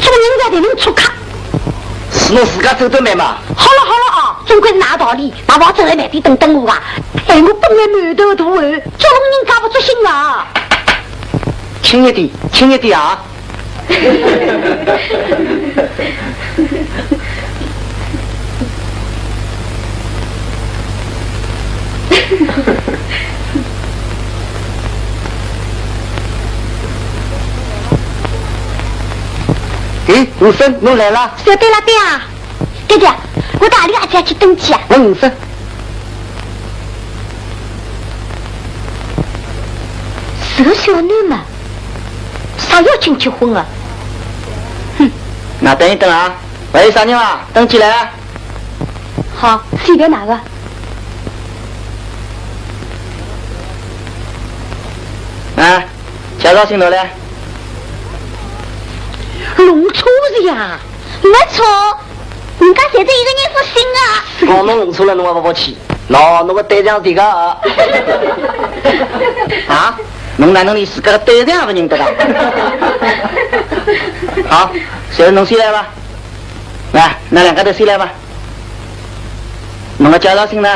做人要得能出客。是侬自家走得慢嘛？好了好了啊，总归是㑚道理，㑚跑出来慢点等等我啊。哎，我本来蛮头大哦，做人家勿作兴啊。轻一点，轻一点啊。 咦，吴生，侬来了？小对了，对啊。爹爹，我到阿里阿家去登记啊？问吴生。是个小囡嘛，啥要紧结婚啊？哼。那等一等啊，还有啥人啊？登记来啊。 好，随便哪个。哎，介绍信拿来。弄错了呀。没错，人家现在一个人不行啊。哦，侬弄错了，侬还勿服气？喏，侬个对象是个。啊？侬哪能连自家个对象也勿认得个？好，随便侬先来吧。来，㑚两家头先来吧。 侬个介绍信呢？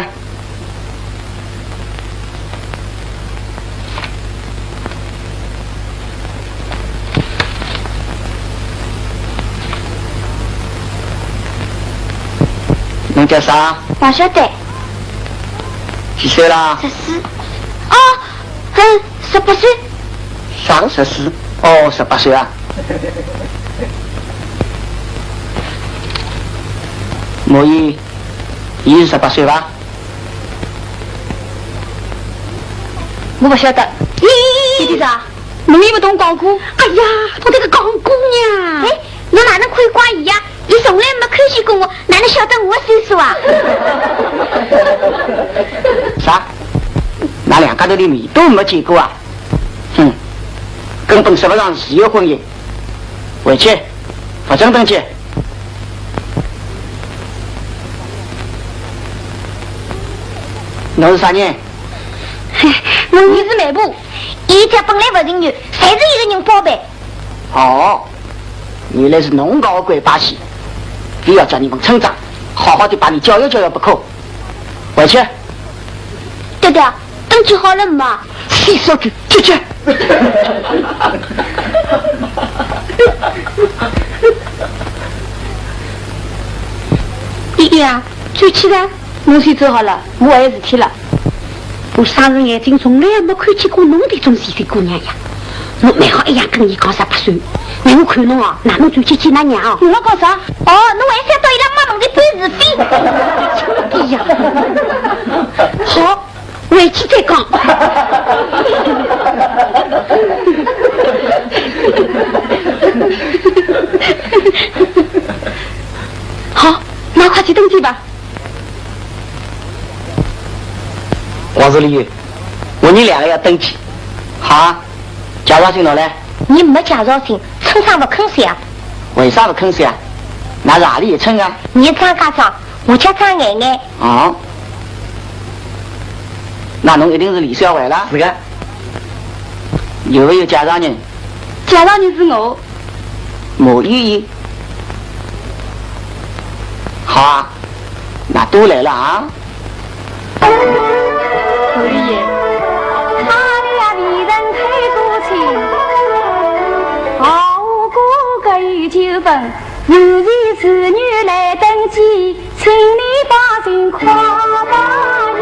侬叫啥？王晓得。几岁啦？十四。哦， 嗯，十八岁。啥个十四？哦，十八岁啊。莫言，伊是十八岁伐？我勿晓得。咦，弟弟啥？侬也勿懂讲古？哎呀，我这个讲古呀。哎，侬哪能看见伊呀？伊从来没看见过我，哪能晓得我岁数啊？啥？㑚两家头连面都没见过啊？ 哼，根本说勿上是有婚姻。回去，勿准登记。侬是啥人？我儿子卖布，伊脚本来勿灵个，侪是一个人包办。哦，原来是侬搞个鬼把戏，非要叫你们村长好好的把你教育教育不可。回去。爹爹，登记好了吗？洗手去，去去。依依啊，转去了。侬先走好了，我还有事体了。我生日眼睛从来也没看见过侬迭种细心姑娘呀。侬蛮好一样跟伊讲啥八岁，让我看侬啊，哪能转去见㑚娘啊？侬辣讲啥？哦，侬还想到伊拉妈门前搬是非？哎呀，好，回去再讲。好，那快去登记吧。王助理，我伲两个要登记。好啊，介绍信拿来。伲没介绍信，村长勿肯写啊。为啥勿肯写啊？㑚是何里一村啊？伲张家庄，我叫张眼眼。哦，那侬一定是李小慧啦？是个。有没有介绍人？介绍人是我。 毛依依。好啊，那都来了啊。毛依依。他俩未曾开过亲，好过个有九分，有钱是女来登记， 请你把心宽大人。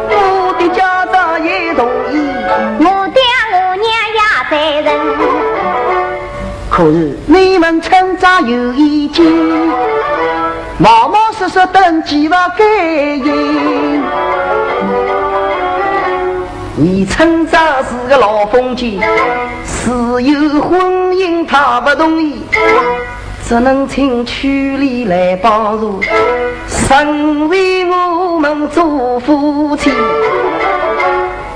我的家长也同意，我爹我娘也赞成。可是你们村长有意见，冒冒失失登记勿该行。你村长是个老封建，自由婚姻他不同意。 只能请区里来帮助，成为我们做夫妻。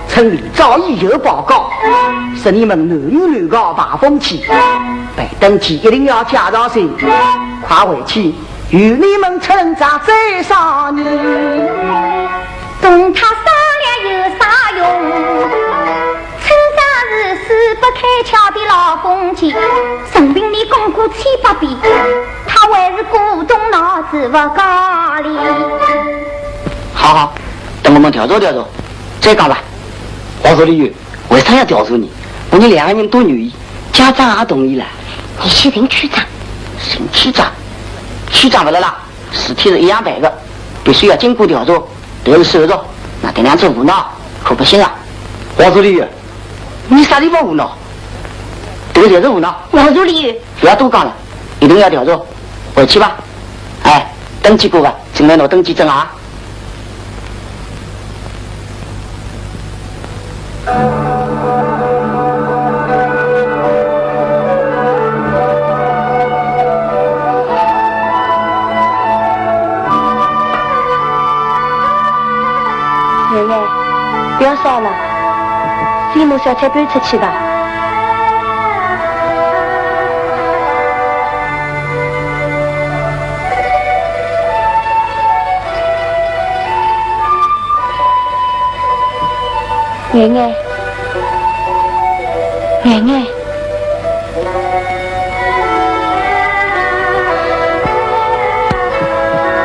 村里早已有报告，说你们男女乱搞坏风气，办登记一定要介绍信，快回去与你们村长再商议。同他商量有啥用？ 村长是死不开窍的老封建，任凭你讲过千百遍，他还是古董脑子不讲理。好好，等我们调查调查，再讲吧。王助理，为啥要调查呢？我们两个人都愿意，家长也同意了。你去寻区长。寻区长？区长不来了，事体是一样办的，必须要经过调查。 但是事实上，那这样子胡闹，可不行啊。王助理，你啥地方胡闹？这个就是胡闹。王助理，不要多讲了，一定要调查。回去吧。哎，登记过吧，进来拿登记证啊。 妹妹，不要烧了，先拿小菜搬出去吧。 眼眼，眼眼。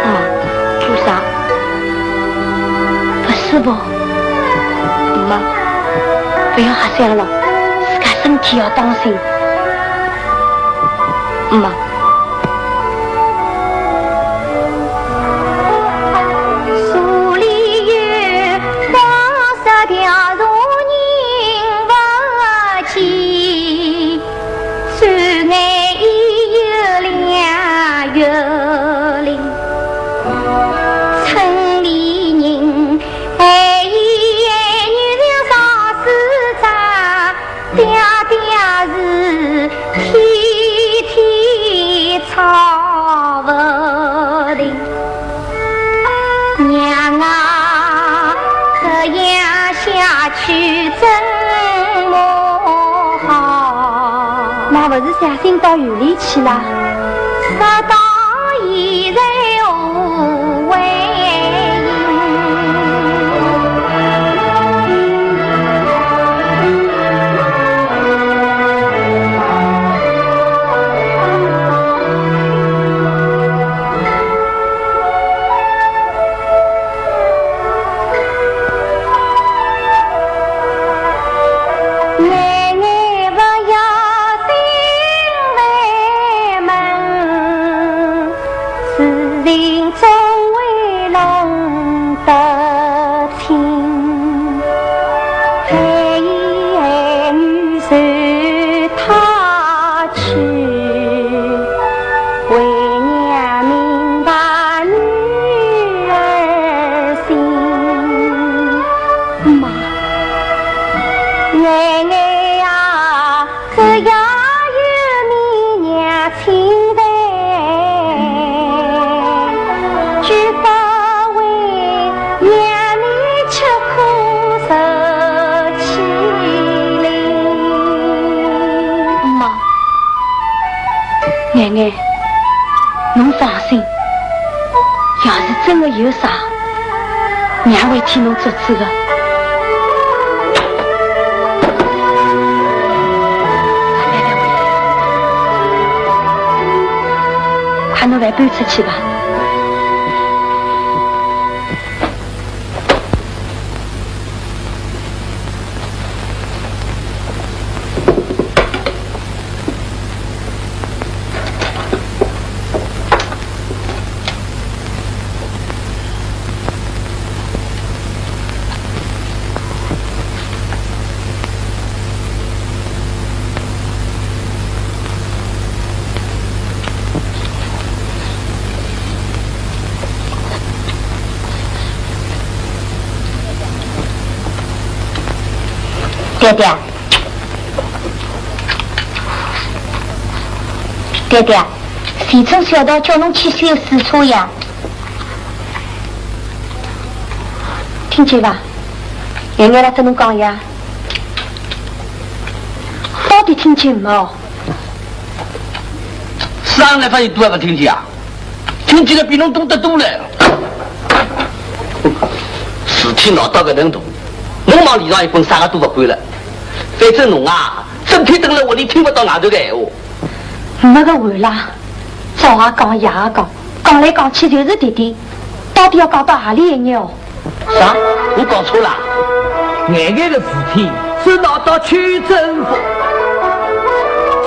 啊，做啥？不舒服？没，不要瞎想了，自家身体要当心。没。 书里有三十条，做人勿去，虽然伊有两月龄，村里人还以为女人上世长。 爹爹是天天吵勿停，娘啊，这样下去怎么好？那不是相信到院里去了？说到现在无回音。囡囡，侬放心，要是真的有啥，娘会替侬做主的。快拿饭搬出去吧。 爹爹，爹爹，前村小道叫侬去修水车呀。听见伐？囡囡辣搭侬讲呀。到底听见没？啥人来发现都还勿听见啊？ 听见了比侬懂得多了。事体闹到搿能大，侬望里上一滚，啥个都勿管了。反正侬啊，整天蹲辣屋里听勿到外头个闲话。没个完啦，早也讲，夜也讲，讲来讲去就是爹爹，到底要讲到何里一日哦？ 啥？我讲错了？眼眼个事体是闹到区政府，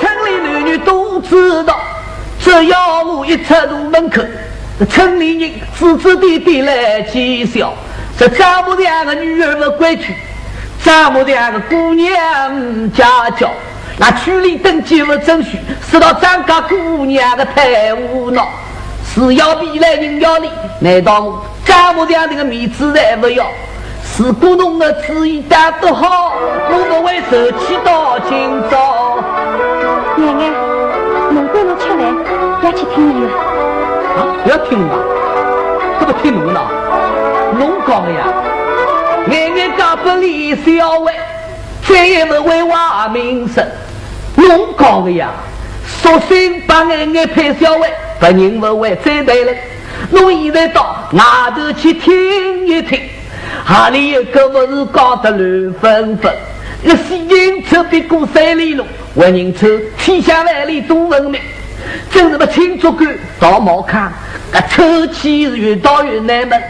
村里男女都知道，只要我一出大门口，村里人指指点点来讥笑，说丈母娘个女儿勿规矩，丈母娘个姑娘家教。 那区里登记勿准许，是到张家姑娘个配偶呢。是要皮来人要里，难道我丈母娘这个面子侪勿要？如果侬个主意打得好，我勿会受气到今朝。奶奶，侬管侬吃饭，覅去听伊个。啊，覅听我啊？搿勿听侬个呢？侬讲个呀，眼眼嫁拨李小伟。 再也勿会坏名声。侬讲个呀，索性把眼眼配小伟，别人勿会再谈了。侬现在到外头去听一听，何里一个勿是讲得乱纷纷？一个西行出比过山里路，为人出天下万里都闻名。 真是么青竹竿到茅坑，搿臭气是越倒越难闻。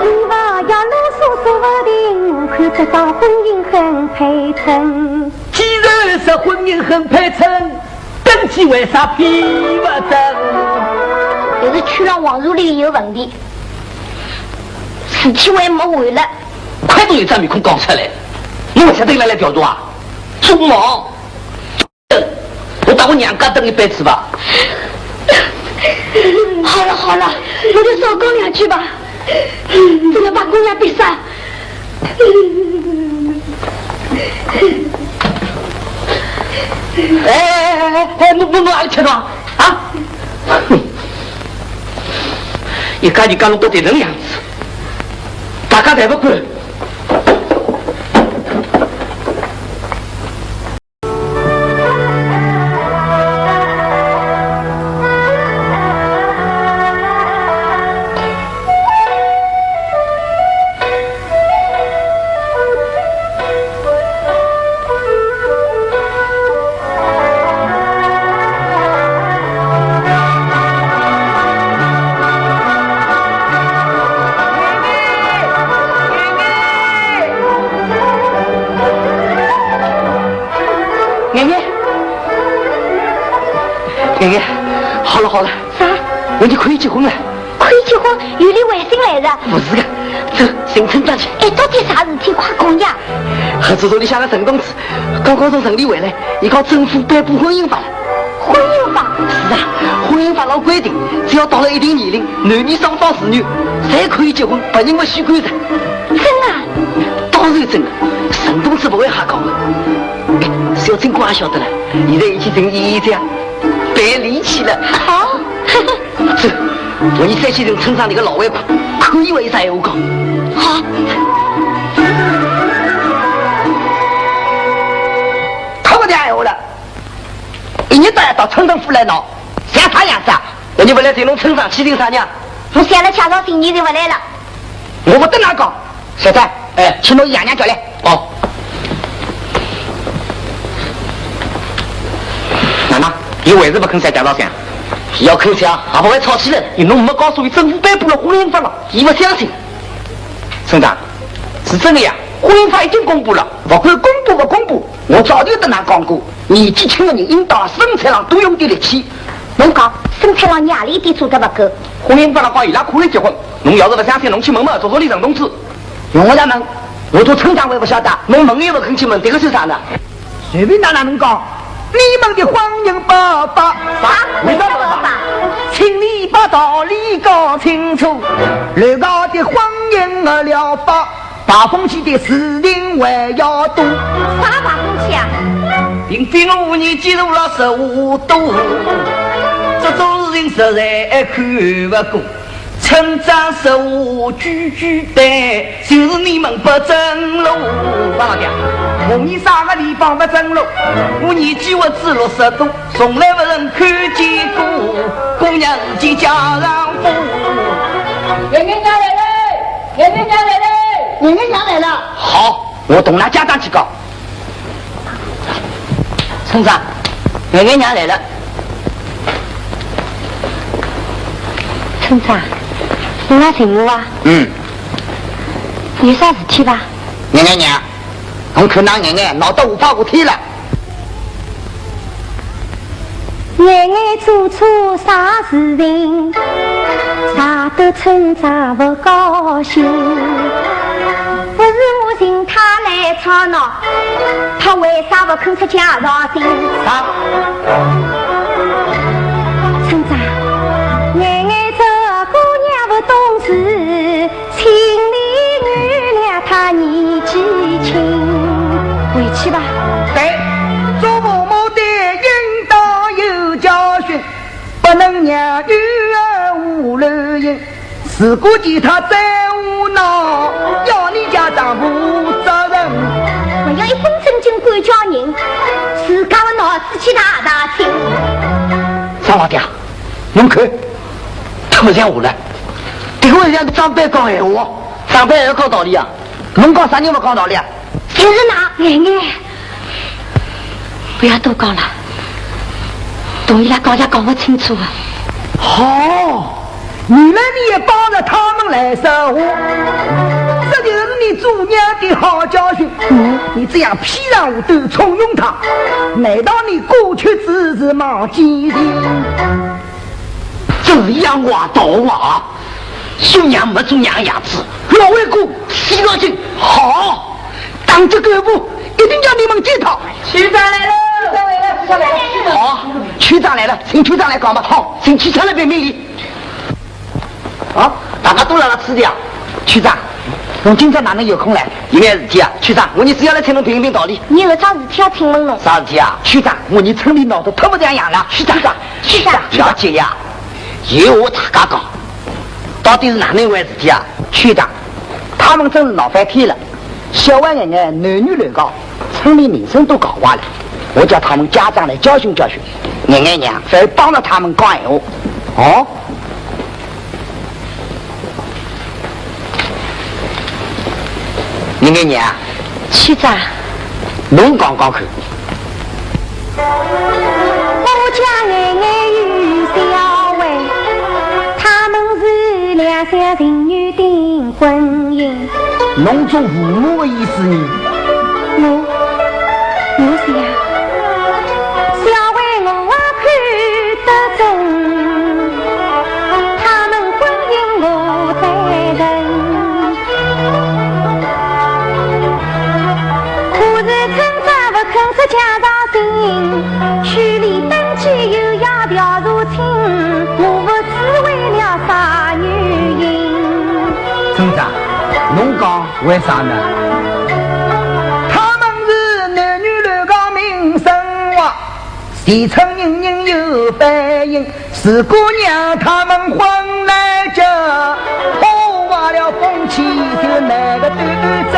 伊娃呀啰嗦嗦勿停，看得到婚姻很配称。既然是婚姻很配称，登记为啥批勿准？就是区浪王助理有问题，事体还没完了。看到有张面孔讲出来，侬勿晓得伊拉来调查啊？做梦！ 我到我娘家等一辈子吧。好了好了，我就少讲两句吧，不要把姑娘逼傻。哎哎哎哎哎，侬侬侬阿里吃啊？啊？哼，一家人家弄到这能样子，大家侪勿管。 眼眼，眼眼，好了好了。啥？人家可以结婚了。可以结婚？有礼还新来着？不是的，走，寻村长去。哎，到底啥事体？快讲呀！合作社里向个陈同志刚刚从城里回来，伊讲政府颁布婚姻法了。婚姻法？是啊，婚姻法上规定，只要到了一定年龄，男女双方自愿，侪可以结婚，别人勿许管着。真的？当然真的，陈同志不会瞎讲的。 哎，小陈哥也晓得了，现在已经成一家，别离奇了。好。走，我们再去寻村上那个老外婆，看伊还有啥闲话讲。好。他不讲闲话了，一日到夜到村政府来闹，像啥样子啊？那你勿来寻侬村长去寻啥呢？我想了介绍信，你就勿来了。我勿搭㑚讲。小张，哎，去拿爷娘叫来。哦。哪能？伊还是勿肯写介绍信？伊要肯写，也勿会吵起来。侬没告诉伊，政府颁布了婚姻法了，伊勿相信。村长，是真的呀，婚姻法已经公布了。勿管公布勿公布，我早就搭㑚讲过，年纪轻的人应当生产上多用点力气。侬讲，生产上伲阿里一点做得勿够？婚姻法浪讲伊拉可以结婚，侬要是勿相信，侬去问问合作社里陈同志。用勿着问，我做村长我也勿晓得，侬问也勿肯去问，迭个算啥呢？随便哪能讲，你们的婚姻不法。啥？为啥不法？请你把道理讲清楚，乱搞的婚姻合了法， 排风气的事情还要多。啥排风气啊？并非我年纪大了十五多，这种事情实在看不过。村长说我句句对，就是你们不正路。啥个？我伲啥个地方不正路？我年纪活至六十多， 从来不曾看见过姑娘自己家丈夫。娘娘娘来了，娘娘娘来了。娘娘娘来了。好，我同㑚家长去讲。村长，娘娘娘来了。村长，侬来寻我啊？嗯。有啥事体伐？娘娘娘，侬看㑚娘娘闹得下巴下天了。 眼眼做错啥事情，惹得村长勿高兴。不是我寻他来吵闹，他为啥勿肯出家绍兴？啊？村长，眼眼这姑娘勿懂事， 请你原谅他年纪轻。回去吧。对，做父母的应当有教训，不能让女儿无路行。如果见他再胡闹，要你家丈夫责任。还要一本正经管教人，自家的脑子去大大清。张老爹，侬看， 他勿像话了。迭个勿像长辈讲闲话，长辈还要讲道理啊？侬讲啥人勿讲道理啊？就是㑚眼眼，不要多讲了，同伊拉讲也讲勿清楚啊。好，原来你也帮着他们来说话，这就是你做娘的好教训。嗯。你这样披上武斗，重用他，难道你过去之事忘记了？ 这是养娃道啊，做娘没做娘样子。老魏哥，死老金，好，当这干部一定要你们检讨。区长来了，区长来了，区长来了。好，区长来了，请区长来讲吧。好，请区长来评评理。啊，大家都辣辣吃的啊。区长，侬今朝哪能有空来？有眼事体啊？区长，我伲是要来请侬评评道理。伲有桩事体要请问侬。啥事体啊？区长，我伲村里闹得忒勿像样了。区长， 区长。小姐呀，有闲话大家讲，到底是哪能一回事体啊？区长，他们真是闹翻天了，小孩眼眼男女乱搞，村里名声都搞坏了。我叫他们家长来教训教训，眼眼娘才帮着他们讲闲话。哦？ 你看你啊，区长，侬讲讲看。我家眼眼有小孩，他们是两厢情愿订婚姻。侬做父母的意思呢？我，我是呀，小孩我啊看得中。 他们婚姻我赞成。可是村长不肯出家绍兴，区里登记又要调查清，我不知为了啥原因。村长，侬讲为啥呢？他们是男女乱搞名声哇，全村人人有反映。 如果让他们婚来结，破坏了风气，就难个斗争。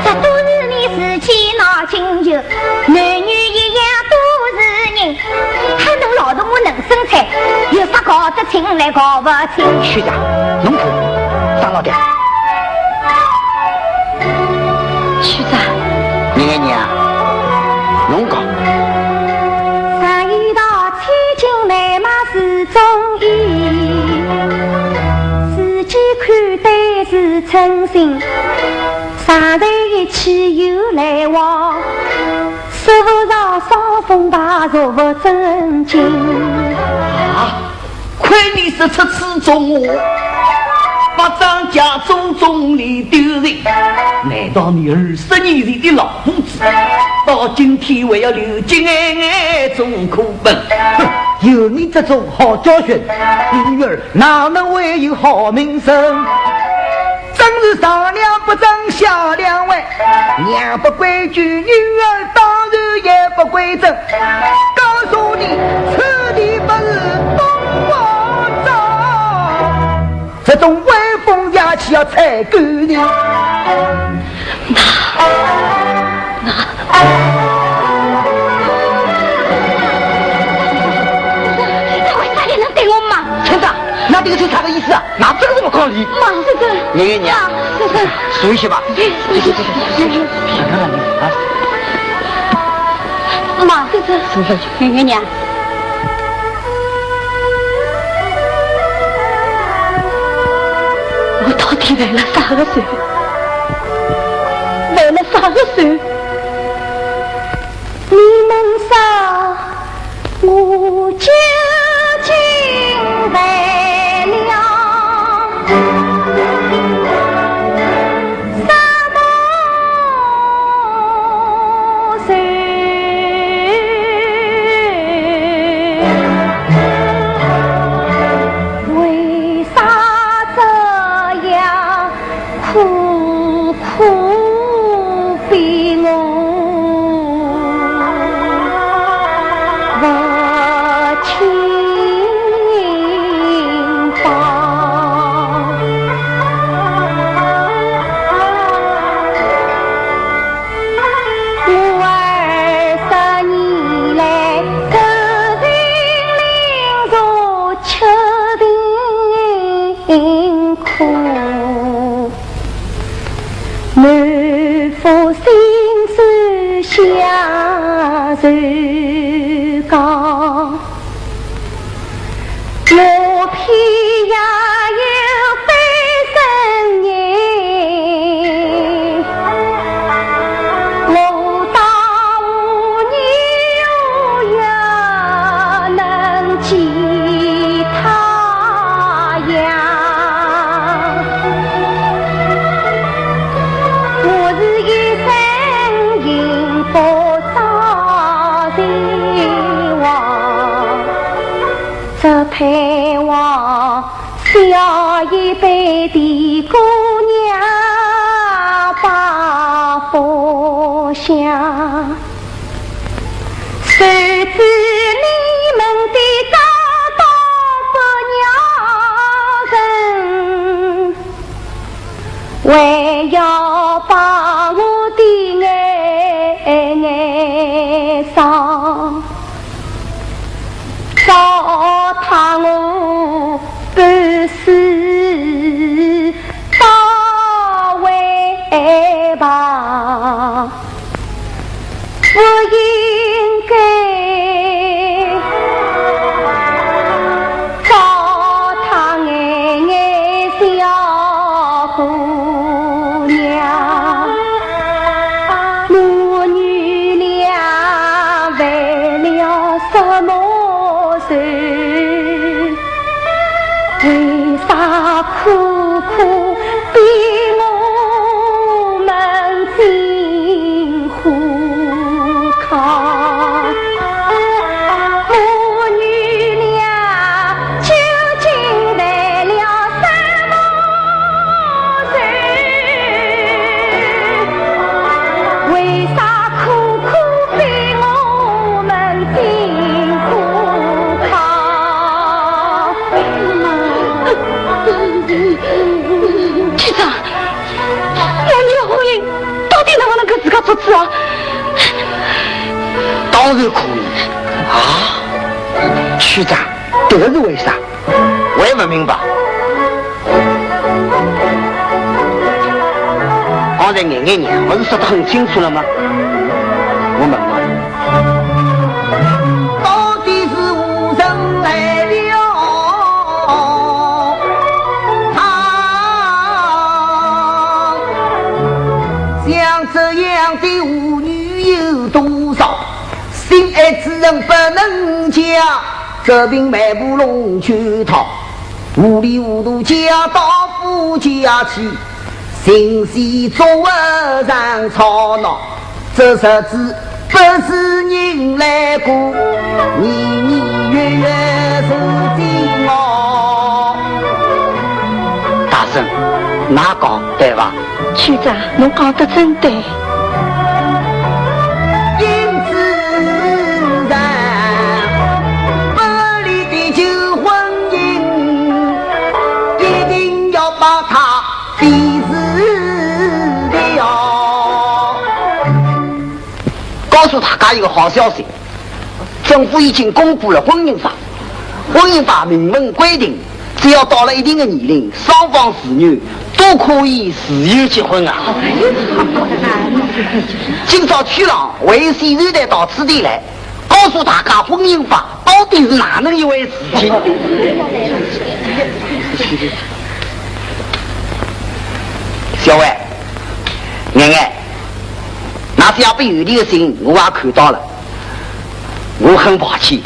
这都是你自己脑筋急，男女一样都是人，还能闹得我人生听来搞勿清。区长，侬看，张老弟。区长。娘娘，侬讲。上一道千金难买是中意，自己看对是称心，常在一起有来往，说不上双凤牌，弱不正经。啊？ 亏你是出此种话，把张家祖宗里丢人。难道你二十年前的老夫子，到今天还要流尽眼泪做苦本？哼，有你这种好教训，你女儿哪能会有好名声？真是上梁不正下梁歪，娘不规矩，女儿当然也不规整。 告诉你，此地不是东王庄，这种威风雅气要踩够的。那，那，他为啥也能对我骂？村长，那这个是啥个意思啊？那这个怎么讲理？妈，这个，娘娘，妈，这个，收一些吧。这个，这个，这个，这个，这个，啊。 妈，这这，娘娘，我到底犯了啥个错？犯了啥个错？你们说，我究竟犯了 为啥这样苦苦逼我不清 我二十年来受尽凌辱，吃尽苦，满腹心酸向谁讲？ 我偏也有非生人，我到何年何月能见太阳？我是一生幸福 朝夕望，只盼望小一辈的姑娘把福享。谁知你们的高堂不饶人， 还要把我的眼眼伤，糟蹋我半世到位吧。 不应该糟蹋眼眼小姑娘。我女娘犯了什么罪？ 为啥苦苦逼我们进火坑？我女娘究竟犯了什么罪？为啥苦苦逼我们进火坑？ 局长，我们的婚姻到底能不能够自家做主啊？当然可以啊，局长，这个是为啥？还不明白？刚才眼眼娘不是说得很清楚了吗？我问问。到底是何人来了？他像这样的舞女有多少？ 心爱之人不能嫁，这病卖不弄去讨。糊里糊涂嫁到夫家去，心系做和尚吵闹，这日子不是人来过，年年月月是煎熬。大人，哪讲对伐？区长，侬讲得真对。 因此，不利的旧婚姻，一定要把它抵死掉。告诉大家一个好消息，政府已经公布了婚姻法。婚姻法明文规定，只要到了一定的年龄，双方子女都可以自由结婚啊。今朝区郎还有宣传队到此地来，告诉大家婚姻法到底是哪能一回事体。小伟，眼眼，㑚写拨尤丽的信我也看到了，我很抱歉，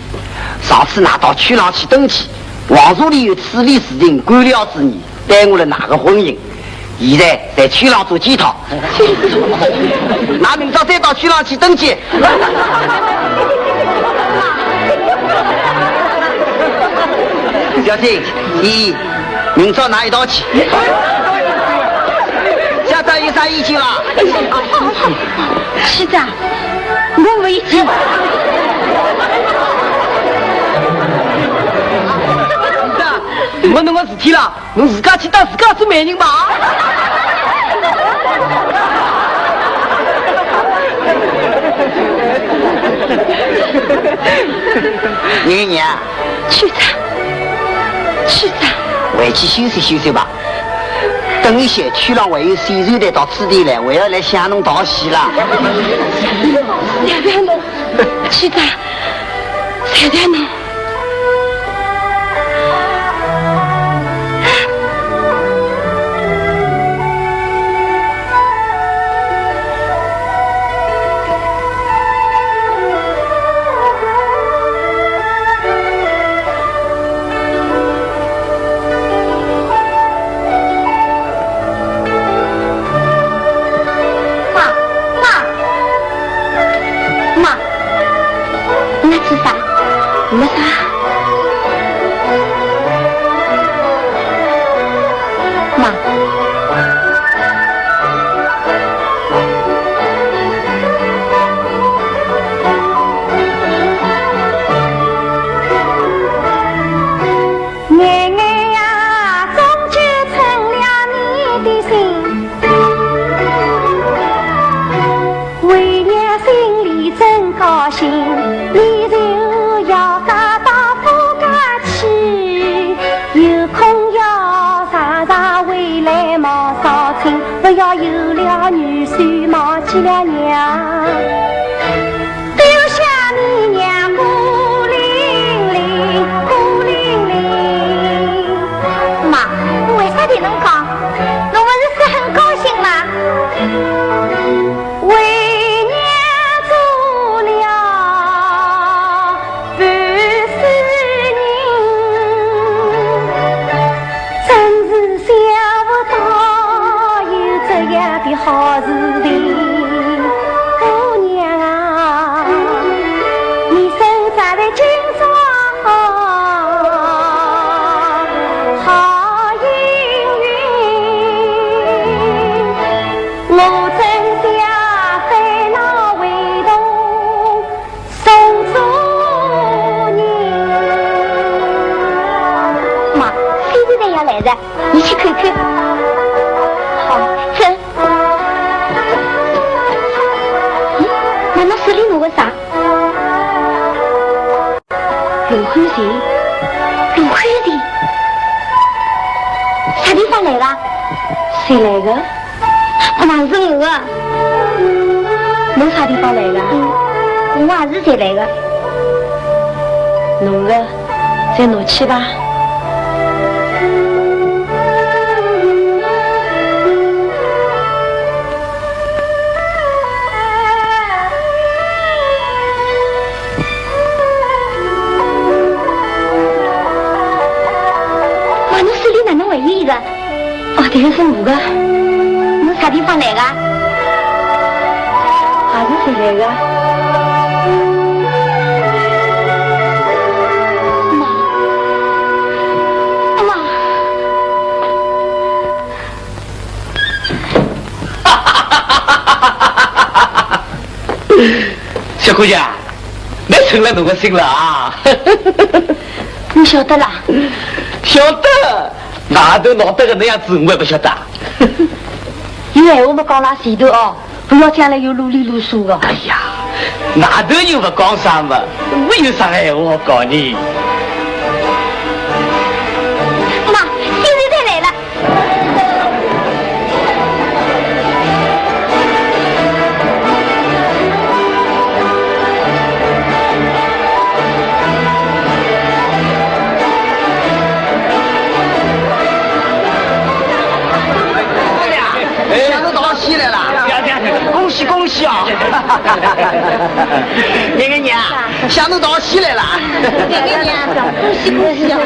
上次㑚到区郎去登记，王助理有此类事情干扰仔你，耽误了㑚个婚姻。 现在在区郎做检讨。㑚明朝再到区郎去登记。小青，依依，明朝㑚一道去。家长有啥意见伐？区长，我没意见。没侬个事体啦。 侬自家去当自家做媒人吧。娘娘，区长，区长，回去休息休息吧。等一歇，区郎还有宣传队到此地来，还要来向侬道喜啦。谢谢侬，区长，谢谢侬。 妈，妈，妈，你要吃啥？没啥。妈。 眼眼呀，终究成了你的心。为娘心里真高兴，你就要嫁到夫家去，有空要常常回来望嫂亲，不要有了女婿忘记了娘。 丢下你娘孤零零，孤零零。妈，为啥对侬讲？侬不是说很高兴吗？为娘做了半世人，真是想不到有这样的好事情。 姑娘啊，你身在这京城好幸运，我真想烦恼为同送做人。妈，宣传队要来了，你去看看。好，走。 咦，妈妈手里拿个啥？罗汉钳，罗汉钳。来个？谁来个？妈，是我个。侬啥地方来个？嗯，我也是才来个。侬个，再拿去吧。 妈，侬手里哪能还有一个？哦，这个是我的。侬啥地方来的？还是谁来的？妈，妈。 小姑娘，侬成了侬个心了啊？侬晓得啦？晓得，外头闹得搿能样子，我还勿晓得。有闲话么讲辣前头哦，勿要将来又啰里啰嗦个。哎呀，外头人勿讲啥么，我有啥闲话好讲呢？妈，新太太来了。 哎，相公讨喜来了，恭喜恭喜啊！娘娘，相公讨喜来了。娘娘，恭喜恭喜啊！